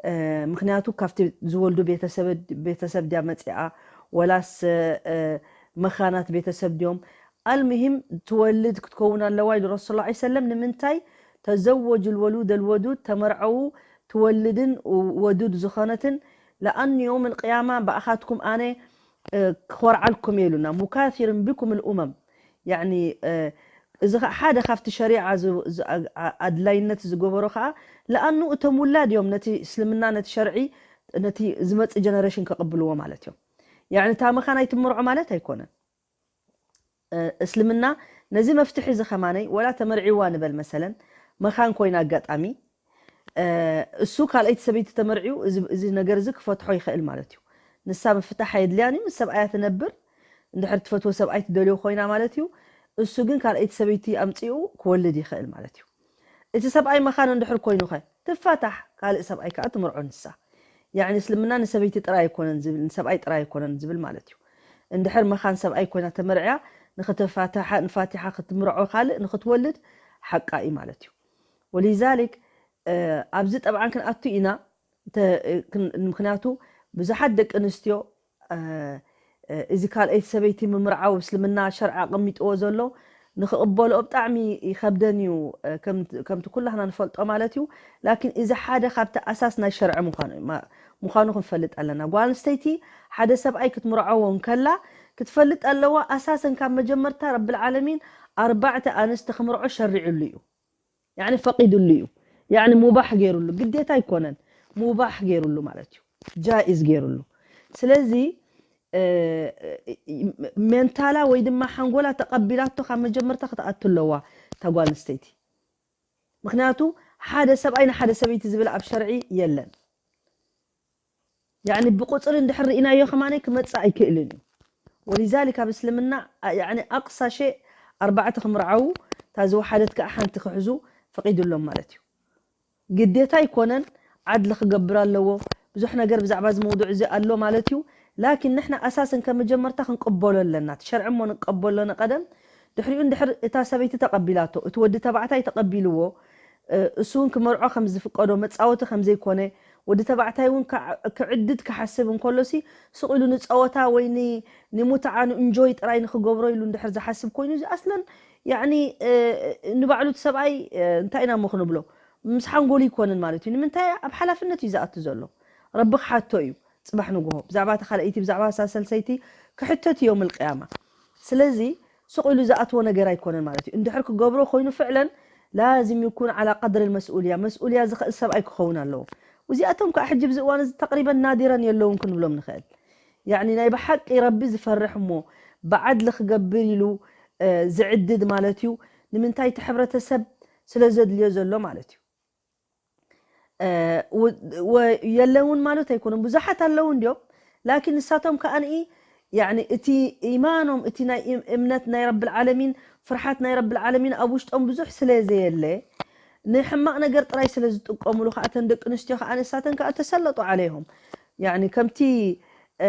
እ፣ ምኽንያቱ ካብቲ ዝወልዱ ቤተሰብ፣ ቤተሰብ ድያ መጺኣ፣ ወላስ፣ እ፣ መኻናት ቤተሰብ ድዮም? ኣልሙሂም ትወልድ ክትከውን ኣለዋ ኢሉ ረሱል ሰለላሁ ዐለይሂ ወሰለም። ንምንታይ? ተዘወጁ ልወሉድ ልወዱድ፣ ተመርዐዉ ትወልድን ወዱድ ዝኾነትን፣ ለኣኑ የውም ልቅያማ ብኣኻትኩም ኣነ፣ እ፣ ክኾርዓልኩም እየ ኢሉና። ሙካሲርን ቢኩም ልኡመም። ያኒ፣ እ፣ እዚ ኸ-፣ ሓደ ካብቲ ሸሪዓ ዝ-፣ ዝ-፣ ኣ-፣ ኣ-፣ ኣድላይነት ዝገበሮ ኸዓ፣ ለኣኑ እቶም ውላድ እዮም ነቲ እስልምና፣ ነቲ ሸርዒ፣ ነቲ ዝመጽእ ጀነሬሽን ከቕብልዎ ማለት እዮም። ያኒ እታ መኻን ኣይትመርዖ ማለት ኣይኮነን። እ፣ እስልምና ነዚ መፍትሒ እዚ ኸማነይ፣ ወላ ተመርዒዋ ንበል መሰለን፣ መኻን ኮይና ኣጋጣሚ፣ እ፣ እሱ ካልኣይቲ ሰበይቲ ተመርዒዩ፣ እዚ፣ እዚ ነገር እዚ ክፈትሖ ይኽእል ማለት እዩ። ንሳ ምፍታሕ ኣየድልያን እዩ፣ ምስ ሰብኣያ ትነብር፣ እንድሕር ትፈትዎ ሰብኣይ ትደልዮ ኮይና ማለት እዩ። እሱ ግን ካልኣይቲ ሰበይቲ ኣምጺኡ ክወልድ ይኽእል ማለት እዩ። እቲ ሰብኣይ መኻን እንድሕር ኮይኑ ኸ? ትፋታሕ፣ ካልእ ሰብኣይ ከኣ ትምርዖ ንሳ። ያዕኒ እስልምና ንሰበይቲ ጥራይ ኣይኮነን ዝብል፣ ንሰብኣይ ጥራይ ኣይኮነን ዝብል ማለት እዩ። እንድሕር መኻን ሰብኣይ ኮይና ተመርዕያ፣ ንኽትፋታሓ፣ ንፋቲሓ ክትምርዖ ካልእ ንኽትወልድ ሓቃ እዩ ማለት እዩ። ወሊዛሊክ፣ እ፣ ኣብዚ ጠብዓን ክንኣቱ ኢና፣ እንተ-፣ ክን-፣ ምኽንያቱ ብዙሓት ደቂ ኣንስትዮ፣ እ፣ እ፣ እዚ ካልኣይቲ ሰበይቲ ምምርዓው ኣብ እስልምና ሸርዒ ኣቐሚጥዎ ዘሎ ንኽቕበልኦ ብጣዕሚ ይኸብደን እዩ፣ እ፣ ከም-፣ ከምቲ ኩላህና ንፈልጦ ማለት እዩ። ላኪን እዚ ሓደ ካብቲ ኣሳስ ናይ ሸርዒ ምዃኑ፣ ማ-፣ ምዃኑ ክንፈልጥ ኣለና። ጓል ኣንስተይቲ ሓደ ሰብኣይ ክትምርዓዎ እንከላ ክትፈልጥ ኣለዋ፣ ኣሳሰን ካብ መጀመርታ ረብል ዓለሚን ኣርባዕተ ኣንስቲ ክምርዖ ሸሪዕሉ እዩ። ያዕኒ ፈቂድሉ እዩ። ያዕኒ ሙባሕ ገይሩሉ፣ ግዴታ ኣይኮነን፣ ሙባሕ ገይሩሉ ማለት እዩ፣ ጃኢዝ ገይሩሉ። ስለዚ፣ እ፣ ሜንታላ ወይ ድማ ሓንጎላ ተቐቢላቶ ካብ መጀመርታ ክትኣቱ ኣለዋ እታ ጓል ኣንስተይቲ። ምኽንያቱ ሓደ ሰብኣይ ንሓደ ሰበይቲ ዝብል ኣብ ሸርዒ የለን። ያዕኒ ብቁጽሪ እንድሕር ርኢናዮ ከማነይ ክመጽእ ኣይክእልን እዩ። ወሊዛሊክ ኣብ እስልምና፣ ኣ-፣ ያዕኒ ኣቅሳ ሸእ ኣርባዕተ ክምርዓዉ፣ እታ ዝወሓደት ከኣ ሓንቲ ክሕዙ ፈቂዱሎም ማለት እዩ። ግዴታ ኣይኮነን፣ ዓድሊ ክገብር ኣለዎ። ብዙሕ ነገር ብዛዕባ እዚ መውዱዕ እዚ ኣሎ ማለት እዩ። ላኪን ንሕና ኣሳሰን ከም መጀመርታ ክንቅበሎ ኣለና። እቲ ሸርዒ እሞ ንቀበሎ ንቀደም። ድሕሪኡ እንድሕር እታ ሰበይቲ ተቀቢላቶ፣ እቲ ወዲ ተባዕታይ ተቀቢልዎ፣ እ፣ እሱ እውን ክመርዖ ከም ዝፍቀዶ፣ መጻወቲ ከም ዘይኮነ፣ ወዲ ተባዕታይ እውን ክዓ-፣ ክዕድድ ክሓስብ እንከሎሲ፣ ስቕ ኢሉ ንጸወታ ወይ ኒ-፣ ንሙትዓ፣ ንእንጆይ ጥራይ ንኽገብሮ ኢሉ እንድሕር ዝሓስብ ኮይኑ፣ እዚ ኣስለን፣ ያዕኒ፣ እ፣ ንባዕሉ እቲ ሰብኣይ፣ እ፣ እንታይ ኢና እሞ ክንብሎ? ምስ ሓንጎሉ ይኮንን ማለት እዩ። ንምንታይ? ኣብ ሓላፍነት እዩ ዝኣቱ ዘሎ። ረቢ ክሓቶ እዩ። ጽባሕ ንግሆ ብዛዕባ እታ ካልኣይቲ፣ ብዛዕባ እታ ሳልሰይቲ ክሕተት እዩ የውም ልቅያማ። ስለዚ ስቕ ኢሉ ዝኣትዎ ነገር ኣይኮነን ማለት እዩ። እንድሕር ክገብሮ ኮይኑ ፍዕለን ላዚም ይኩን ዓላ ቀድሪ መስኡልያ፣ መስኡልያ ዝኽእል ሰብኣይ ክኸውን ኣለዎ። እዚኣቶም ከዓ ሕጂ ብዚ እዋን እዚ ተቅሪበን ናዲረን የለውን ክንብሎም ንኽእል። ያዕኒ ናይ ብሓቂ ረቢ ዝፈርሕ እሞ ብዓድሊ ክገብር ኢሉ፣ እ፣ ዝዕድድ ማለት እዩ። ንምንታይ? እቲ ሕብረተሰብ ስለ ዘድልዮ ዘሎ ማለት እዩ። እ፣ ወ-፣ ወ-፣ የለውን ማለት ኣይኮነን፣ ብዙሓት ኣለዉ እንድዮም። ላኪን ንሳቶም ከኣ ንኢ፣ ያዕኒ እቲ ኢማኖም፣ እቲ ናይ እም-፣ እምነት ናይ ረብል ዓለሚን፣ ፍርሓት ናይ ረብል ዓለሚን ኣብ ውሽጦም ብዙሕ ስለ ዘየለ፣ ንሕማቕ ነገር ጥራይ ስለ ዝጥቀሙሉ ከኣ፣ እተን ደቂ ኣንስትዮ ከኣ ንሳተን ከኣ ተሰለጡ ዓለይሆም። ያዕኒ ከምቲ፣ እ፣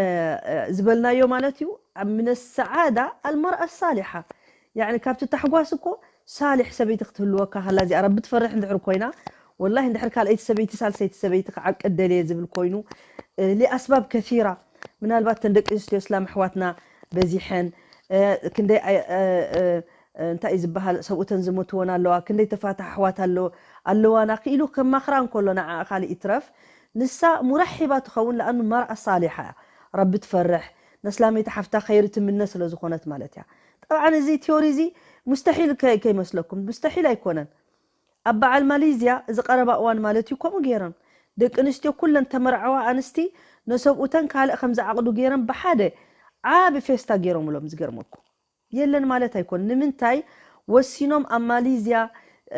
እ፣ ዝበልናዮ ማለት እዩ፣ ኣብ ምን ሰዓዳ ኣልመርኣ ሳሊሓ። ያዕኒ ካብቲ ታሕጓስ እኮ ሳሊሕ ሰበይቲ ክትህልወካ ከላ እዚኣ ረቢ ትፈርሕ እንድሕር ኮይና፣ ወላሂ እንድሕር ካልኣይቲ ሰበይቲ ሳልሰይቲ ሰበይቲ ክዓቅድ ደልየ ዝብል ኮይኑ፣ እ፣ ሊኣስባብ ከሲራ፣ ምናልባት ተን ደቂ ኣንስትዮ እስላም ኣሕዋትና በዚሐን፣ እ፣ ክንደይ ኣይ- እ፣ እ፣ እ፣ እንታይ እዩ ዝበሃል፣ ሰብኡተን ዝሞትወን ኣለዋ፣ ክንደይ ተፋታሕ ኣሕዋት ኣለዎ ኣለዋና ክኢሉ ከማኽራ እንከሎ፣ ንዓኣ ካልእ ይትረፍ፣ ንሳ ሙራሕ ሂባ ትኸውን። ለኣኑ መርኣ ሳሊሓ እያ፣ ረቢ ትፈርሕ፣ ነስላመይቲ ሓፍታ ኸይሪ ትምነ ስለ ዝኾነት ማለት እያ። ጠብዓን እዚ ቲዮሪ እዚ ሙስተሒል ከ- ከይመስለኩም፣ ሙስተሒል ኣይኮነን። ኣብ በዓል ማሌዝያ እዚ ቀረባ እዋን ማለት እዩ ከምኡ ገይረን፣ ደቂ ኣንስትዮ ኩለን ተመርዓዋ ኣንስቲ ነሰብኡተን ካልእ ከም ዝዓቕዱ ገይረን ብሓደ ዓቢ ፌስታ ገይሮምሎም። ዝገርመኩም የለን ማለት ኣይኮን። ንምንታይ ወሲኖም ኣብ ማሌዝያ፣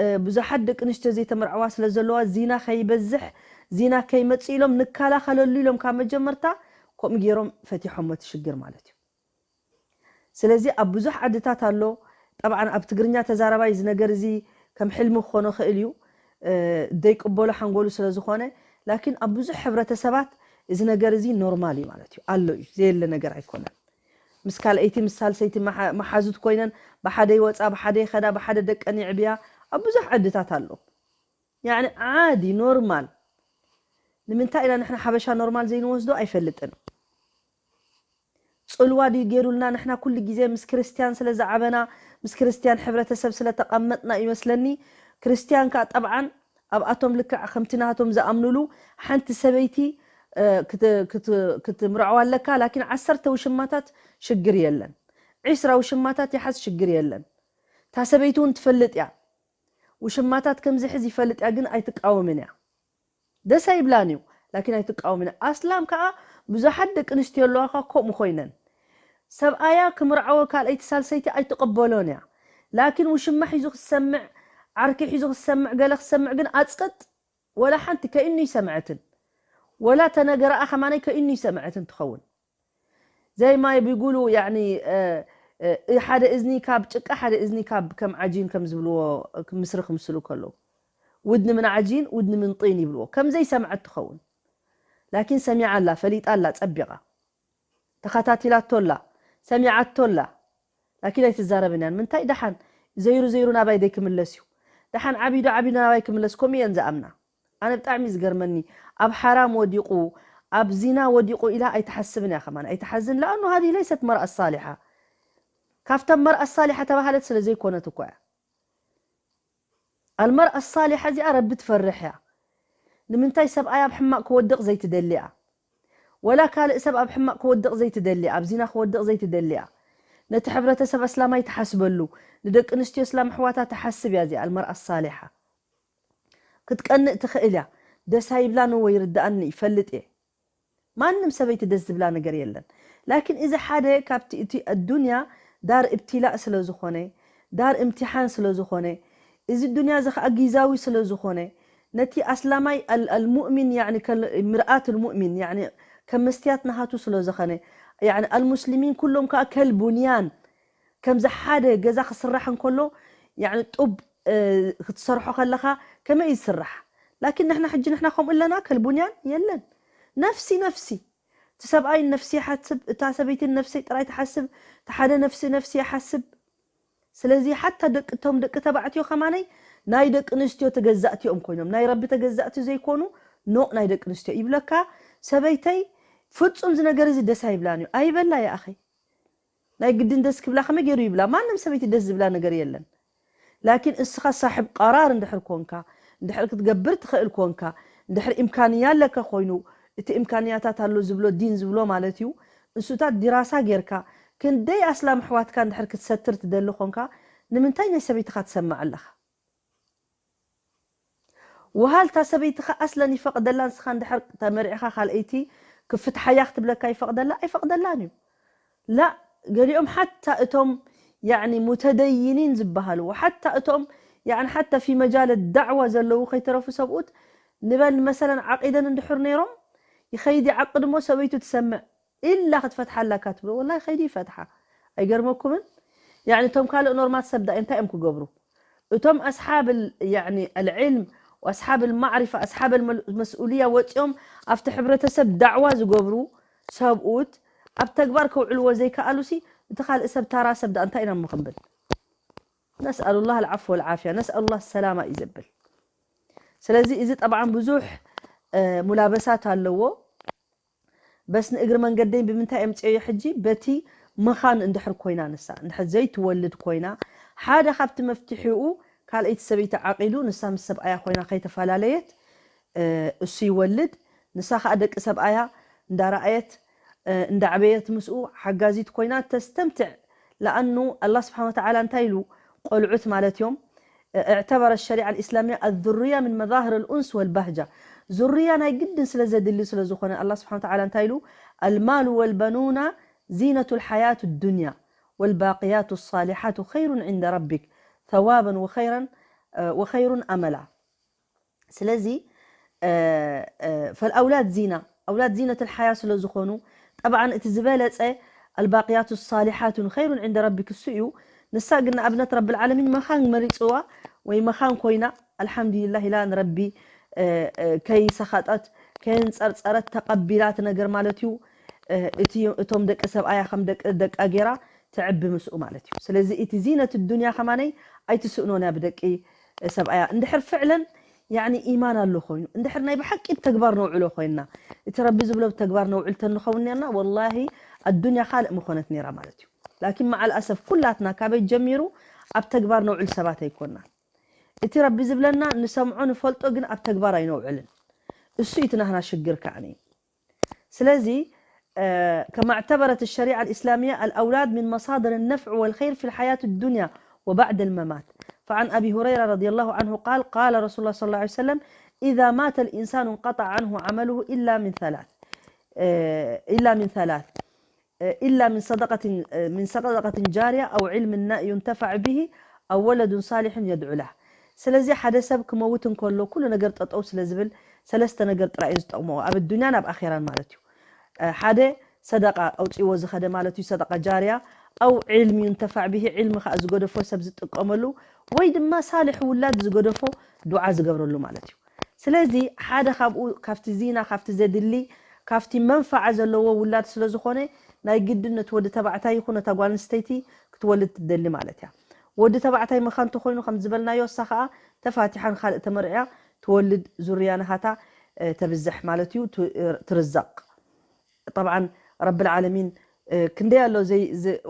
እ፣ ብዙሓት ደቂ ኣንስትዮ ዘይተመርዓዋ ስለ ዘለዋ፣ ዚና ከይበዝሕ፣ ዚና ከይመጽእ ኢሎም ንከላኸለሉ ኢሎም ካብ መጀመርታ ከምኡ ገይሮም ፈቲሖሞ እቲ ሽግር ማለት እዩ። ስለዚ ኣብ ብዙሕ ዓድታት ኣሎ። ጠብዓን ኣብ ትግርኛ ተዛራባይ እዚ ነገር እዚ ከም ሕልሚ ክኾኖ ክእል እዩ፣ እ፣ ዘይቅበሎ ሓንጎሉ ስለ ዝኾነ። ላኪን ኣብ ብዙሕ ሕብረተሰባት እዚ ነገር እዚ ኖርማል እዩ ማለት እዩ፣ ኣሎ እዩ፣ ዘየለ ነገር ኣይኮነን። ምስ ካልኣይቲ ምስ ሳልሰይቲ መሓ- መሓዙት ኮይነን ብሓደ ይወፃ፣ ብሓደ ይኸዳ፣ ብሓደ ደቀን ይዕብያ ኣብ ብዙሕ ዓድታት ኣሎ። ያዕኒ ዓዲ ኖርማል። ንምንታይ ኢና ንሕና ሓበሻ ኖርማል ዘይንወስዶ ኣይፈልጥን። ጽልዋ ድዩ ገይሩልና? ንሕና ኩሉ ግዜ ምስ ክርስትያን ስለ ዝዓበና፣ ምስ ክርስትያን ሕብረተሰብ ስለ ተቐመጥና እዩ መስለኒ። ክርስትያን ከኣ ጠብዓን ኣብኣቶም ልክዕ ከምቲ ናቶም ዝኣምኑሉ ሓንቲ ሰበይቲ፣ እ፣ ክት- ክት- ክትምርዐዋ ኣለካ፣ ላኪን ዓሰርተ ውሽማታት ሽግር የለን። ዒስራ ውሽማታት ይሓዝ ሽግር የለን። እታ ሰበይቲ እውን ትፈልጥ እያ። ውሽማታት ከም ዝሕዝ ይፈልጥ እያ፣ ግን ኣይትቃወምን እያ። ደስ ኣይብላን እዩ፣ ላኪን ኣይትቃወምን እያ። ኣስላም ከኣ ብዙሓት ደቂ ኣንስትዮ ኣለዋ ከኣ ከምኡ ኮይነን። ሰብኣያ ክምርዓወ ካልኣይቲ ሳልሰይቲ ኣይትቕበሎን እያ። ላኪን ውሽማ ሒዙ ክሰምዕ፣ ዓርኪ ሒዙ ክሰምዕ፣ ገለ ክሰምዕ ግን ኣጽቅጥ፣ ወላ ሓንቲ ከይኑ ይሰምዐትን። ወላ ተነገረኣ ከማነይ ከይኑ ይሰምዐትን ትኸውን። ዘይ ማይ ቢጉሉ፣ ያዕኒ፣ እ፣ እ፣ ሓደ እዝኒ ካብ ጭቃ፣ ሓደ እዝኒ ካብ ከም ዓጂን ከም ዝብልዎ፣ ምስሪ ክምስሉ ከለዉ። ውድኒ ምን ዓጂን፣ ውድኒ ምን ጢን ይብልዎ። ከም ዘይሰምዐት ትኸውን። ላኪን ሰሚዓ ኣላ፣ ፈሊጣ ኣላ፣ ጸቢቓ። ተኸታቲላቶ ኣላ፣ ሰሚዓቶ ኣላ። ላኪን ኣይትዛረብን እያ። ንምንታይ? ደሓን ዘይሩ ዘይሩ ናባይ ደይ ክምለስ እዩ። ደሓን ዓቢዱ ዓቢዱ ናባይ ክምለስ፣ ከምኡ እየን ዝኣምና። ኣነ ብጣዕሚ ዝገርመኒ፣ ኣብ ሓራም ወዲቑ፣ ኣብ ዚና ወዲቑ ኢላ ኣይትሓስብን እያ ከማን፣ ኣይትሓዝን። ለኣኑ ሃዚ ለይሰት መርኣ ሳሊሓ፣ ካብተን መርኣ ሳሊሓ ተባሃለት ስለ ዘይኮነት እኮ እያ። ኣልመርኣ ሳሊሓ እዚኣ ረቢ ትፈርሕ እያ። ንምንታይ? ሰብኣይ ኣብ ሕማቕ ክወድቕ ዘይትደሊ እያ። ወላ ካልእ ሰብ ኣብ ሕማቕ ክወድቕ ዘይትደሊ እያ፣ ኣብ ዚና ክወድቕ ዘይትደሊ እያ። ነቲ ሕብረተሰብ ኣስላማይ ትሓስበሉ፣ ንደቂ ኣንስትዮ እስላም ኣሕዋታ ትሓስብ እያ እዚኣ ኣልመርኣ ሳሊሓ። ክትቀንእ ትኽእል እያ። ደስ ኣይብላን፣ እወ ይርድኣኒ፣ ይፈልጥ እየ። ማንም ሰበይቲ ደስ ዝብላ ነገር የለን። ላኪን እዚ ሓደ ካብቲ እቲ ኣዱንያ ዳር እብትላእ ስለ ዝኾነ፣ ዳር እምትሓን ስለ ዝኾነ፣ እዚ ዱንያ እዚ ኸኣ ጊዛዊ ስለ ዝኾነ፣ ነቲ ኣስላማይ ኣል- ኣልሙእሚን ያዕኒ ከል- ምርኣት ኣልሙእሚን ያዕኒ ከም መስትያት ናሃቱ ስለ ዝኾነ፣ ያዕኒ ኣልሙስሊሚን ኩሎም ከኣ ከልቡንያን ከምዚ ሓደ ገዛ ክስራሕ እንከሎ፣ ያዕኒ ጡብ፣ እ፣ ክትሰርሖ ከለኻ ከመይ እዩ ዝስራሕ? ላኪን ንሕና ሕጂ ንሕና ከምኡ ኣለና? ከልቡንያን የለን። ነፍሲ ነፍሲ። እቲ ሰብኣይ ነፍሲ ይሓስብ፣ እታ ሰበይቲ ነፍሰይ ጥራይ ትሓስብ፣ እቲ ሓደ ነፍሲ ነፍሲ ይሓስብ። ስለዚ ሓታ ደቂ፣ እቶም ደቂ ተባዕትዮ ከማነይ ናይ ደቂ ኣንስትዮ ተገዛእቲ እዮም ኮይኖም። ናይ ረቢ ተገዛእቲ ዘይኮኑ፣ ኖእ ናይ ደቂ ኣንስትዮ ይብለካ። ሰበይተይ ፍጹም እዚ ነገር እዚ ደስ ኣይብላን እዩ። ኣይበላ ይኣኸይ። ናይ ግድን ደስ ክብላ ከመይ ገይሩ ይብላ? ማንም ሰበይቲ ደስ ዝብላ ነገር የለን። ላኪን እስኻ ሳሕብ ቀራር እንድሕር ኮንካ፣ እንድሕር ክትገብር ትኽእል ኮንካ፣ እንድሕር ኢምካንያ ኣለካ ኮይኑ፣ እቲ ኢምካንያታት ኣሎ ዝብሎ ዲን ዝብሎ ማለት እዩ። እንሱታት ዲራሳ ጌርካ፣ ክንደይ ኣስላም ኣሕዋትካ እንድሕር ክትሰትር ትደሊ ኮንካ፣ ንምንታይ ናይ ሰበይትኻ ትሰምዕ ኣለኻ? ወሃልታ ሰበይትኻ ኣስለን ይፈቕደላ፣ ንስኻ እንድሕር ተመሪዕኻ ካልኣይቲ ክፍትሓያ ክትብለካ ይፈቕደላ? ኣይፈቕደላን እዩ። ላ፣ ገሊኦም ሓታ እቶም ያዕኒ ሙተደይኒን ዝበሃሉ፣ ሓታ እቶም ያዕኒ ሓታ ፊ መጃል ዳዕዋ ዘለዉ ከይተረፉ ሰብኡት ንበል መሰለን ዓቂደን እንድሕር ነይሮም፣ ይኸይድ ይዓቅድ እሞ ሰበይቱ ትሰምዕ ኢላ ክትፈትሓላ እካ ትብሎ፣ ወላሂ ከይዱ ይፈትሓ። ኣይገርመኩምን? ያዕኒ እቶም ካልእ ኖርማት ሰብ ዳ እንታይ እዮም ክገብሩ? እቶም ኣስሓብ ል-፣ ያዕኒ ኣልዕልም ወኣስሓብ ልማዕሪፋ፣ ኣስሓብ ልመል-፣ መስኡልያ ወፂኦም ኣብቲ ሕብረተሰብ ዳዕዋ ዝገብሩ ሰብኡት ኣብ ተግባር ከውዕልዎ ዘይከኣሉሲ፣ እቲ ካልእ ሰብ ታራ ሰብ ዳ እንታይ ኢና እሞ ክንብል? ነስኣሉላህ ኣልዓፍወ ወልዓፍያ፣ ነስኣሉላህ ሰላማ እዩ ዘብል። ስለዚ እዚ ጠብዓን ብዙሕ ሙላበሳት ኣለዎ። በስ ንእግሪ መንገደይ ብምንታይ ኣምፅኦዮ ሕጂ? በቲ መኻን እንድሕር ኮይና፣ ንሳ እንድሕር ዘይትወልድ ኮይና፣ ሓደ ካብቲ መፍትሒኡ ካልኣይቲ ሰበይቲ ዓቂዱ፣ ንሳ ምስ ሰብኣያ ኮይና ከይተፈላለየት እሱ ይወልድ፣ ንሳ ከዓ ደቂ ሰብኣያ እንዳረኣየት እንዳዕበየት ምስኡ ሓጋዚት ኮይና ተስተምትዕ። ለኣኑ ኣላ ስብሓን ወተዓላ እንታይ ኢሉ? ቆልዑት ማለት እዮም። اعتبر الشريعة الإسلامية الذرية من مظاهر الأنس والبهجة. ዙርያ ናይ ግድን ስለ ዘድሊ ስለ ዝኾነ ኣላ ስብሓን ወተዓላ እንታይ ኢሉ? المال والبنون زينة الحياة الدنيا والباقيات الصالحات خير عند ربك ثوابا وخيرا وخير أملا. ስለዚ ፈልኣውላድ ዚና ኣውላድ ዚነት ልሓያ ስለ ዝኾኑ ጠብዓን እቲ ዝበለፀ ኣልባቅያቱ ሳሊሓቱን ኸይሩን ዕንደ ረቢ ክሱ እዩ። ንሳ ግን ንኣብነት ረቢ ልዓለሚን መኻን መሪፅዋ ወይ መኻን ኮይና ኣልሓምዱሊላህ ኢላ ንረቢ ከይሰኸጠት ከየንፀርፀረት ተቐቢላት ነገር ማለት እዩ። እቲ እቶም ደቂ ሰብኣያ ከም ደቂ ደቃ ገይራ ትዕቢ ምስኡ ማለት እዩ። ስለዚ እቲ ዚነት ዱንያ ከማነይ ኣይትስእኖን እያ ብደቂ ሰብኣያ። እንድሕር ፍዕለን ያኒ ኢማን ኣሎ ኮይኑ፣ እንድሕር ናይ ብሓቂ ብተግባር ነውዕሎ ኮይንና፣ እቲ ረቢ ዝብሎ ብተግባር ነውዕል ተንኸውን ነርና፣ ወላሂ ኣዱንያ ካልእ ምኾነት ነይራ ማለት እዩ። ላኪን መዓል ኣሰፍ ኩላትና ካበይ ጀሚሩ ኣብ ተግባር ነውዕል ሰባት ኣይኮንና። እቲ ረቢ ዝብለና ንሰምዖ ንፈልጦ ግን ኣብ ተግባር ኣይነውዕልን። እሱ እዩ እቲ ናህና ሽግር ከዓኒ። ስለዚ كما اعتبرت الشريعة الإسلامية الأولاد من مصادر النفع والخير في الحياة الدنيا وبعد الممات. فعن أبي هريرة رضي الله عنه قال قال رسول الله صلى الله عليه وسلم: إذا مات الإنسان انقطع عنه عمله إلا من ثلاث إلا من ثلاث إلا من صدقة من صدقة جارية أو علم ينتفع به أو ولد صالح يدعو له. ስለዚ ሓደ ሰብ ክመውት እንከሎ ኩሉ ነገር ጠጠው ስለ ዝብል ሰለስተ ነገር ጥራይ እዩ ዝጠቕሞ ኣብ ኣዱንያን ኣብ ኣኼራን ማለት እዩ። ሓደ ሰደቃ ኣውፅዎ ዝኸደ ማለት እዩ ሰደቃ ጃርያ ኣው ዕልሚ ዩንተፋዕ ብሂ ዕልሚ ከዓ ዝገደፎ ሰብ ዝጥቀመሉ ወይ ድማ ሳልሕ ውላድ ዝገደፎ ዱዓ ዝገብረሉ ማለት እዩ። ስለዚ ሓደ ካብኡ ካብቲ ዚና ካብቲ ዘድሊ ካብቲ መንፈዓ ዘለዎ ውላድ ስለ ዝኾነ ናይ ግድን ነቲ ወዲ ተባዕታይ ይኹን ነታ ጓል ኣንስተይቲ ክትወልድ ትደሊ ማለት እያ። ወዲ ተባዕታይ መኻን ተኾይኑ ከም ዝበልናዮ እሳ ከዓ ተፋቲሓ ንኻልእ ተመርዕያ ትወልድ ዙርያ ናሃታ ተብዝሕ ማለት እዩ ትርዘቕ። ጠብዓን ረቢ ልዓለሚን ክንደይ ኣሎ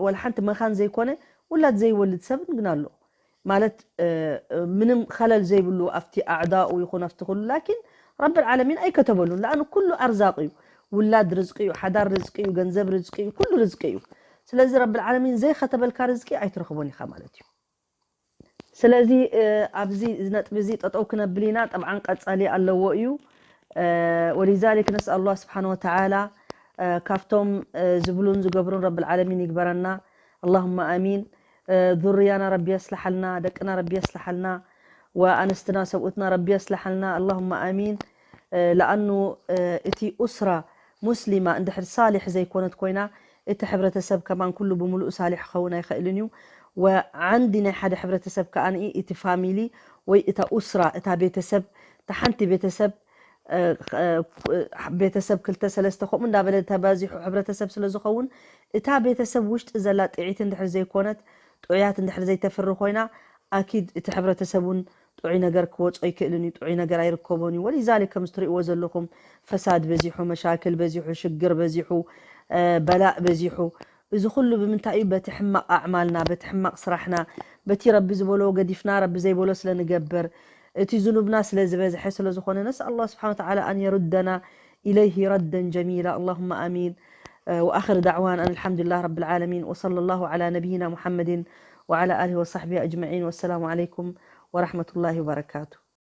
ወላ ሓንቲ መኻን ዘይኮነ ውላድ ዘይወልድ ሰብን ግን ኣሎ ማለት ምንም ከለል ዘይብሉ ኣብቲ ኣዕዳኡ ይኹን ኣብቲ ኩሉ ላኪን ረቢ ልዓለሚን ኣይከተበሉን ለኣኑ ኩሉ ኣርዛቅ እዩ። ውላድ ርዝቂ እዩ፣ ሓዳር ርዝቂ እዩ፣ ገንዘብ ርዝቂ እዩ፣ ኩሉ ርዝቂ እዩ። ስለዚ ረቢ ልዓለሚን ዘይከተበልካ ርዝቂ ኣይትረኽቦን ኢኻ ማለት እዩ። ስለዚ ኣብዚ ነጥቢ እዚ ጠጠው ክነብል ኢና። ጠብዓን ቀፃሊ ኣለዎ እዩ። ወሊዛሊክ ነስኣል ኣላህ ስብሓን ወተዓላ ካብቶም ዝብሉን ዝገብሩን ረቢ ልዓለሚን ይግበረና። ኣላሁማ ኣሚን። ዙርያና ረቢ የስልሓልና፣ ደቅና ረቢ የስልሓልና፣ ወኣንስትና ሰብኡትና ረቢ የስልሓልና። ኣላሁማ ኣሚን። ለኣኑ እቲ ኡስራ ሙስሊማ እንድሕር ሳሊሕ ዘይኮነት ኮይና እቲ ሕብረተሰብ ከማን ኩሉ ብምሉእ ሳሊሕ ክኸውን ኣይኽእልን እዩ። ወዓንዲ ናይ ሓደ ሕብረተሰብ ከኣ እቲ ፋሚሊ ወይ እታ ኡስራ እታ ቤተሰብ እታ ሓንቲ ቤተሰብ ቤተሰብ ክልተ ሰለስተ ከምኡ እንዳበለ ተባዚሑ ሕብረተሰብ ስለ ዝኸውን እታ ቤተሰብ ውሽጢ ዘላ ጥዒት እንድሕር ዘይኮነት ጥዑያት እንድሕር ዘይተፍሪ ኮይና ኣኪድ እቲ ሕብረተሰብ እውን ጥዑይ ነገር ክወጾ ኣይክእልን እዩ፣ ጥዑይ ነገር ኣይርከቦን እዩ። ወሊዛሊክ ከምዚ ትርእይዎ ዘለኹም ፈሳድ በዚሑ፣ መሻክል በዚሑ፣ ሽግር በዚሑ፣ በላእ በዚሑ። እዚ ኩሉ ብምንታይ እዩ? በቲ ሕማቕ ኣዕማልና፣ በቲ ሕማቕ ስራሕና፣ በቲ ረቢ ዝበሎ ገዲፍና ረቢ ዘይበሎ ስለ ንገብር፣ እቲ ዝኑብና ስለ ዝበዝሐ ስለ ዝኾነ ነስኣል ኣላህ ስብሓን ወተዓላ ኣን የሩደና ኢለይሂ ረደን ጀሚላ። ኣላሁማ ኣሚን። وآخر دعوانا أن الحمد لله رب العالمين وصلى الله على نبينا محمد وعلى آله وصحبه أجمعين والسلام عليكم ورحمة الله وبركاته.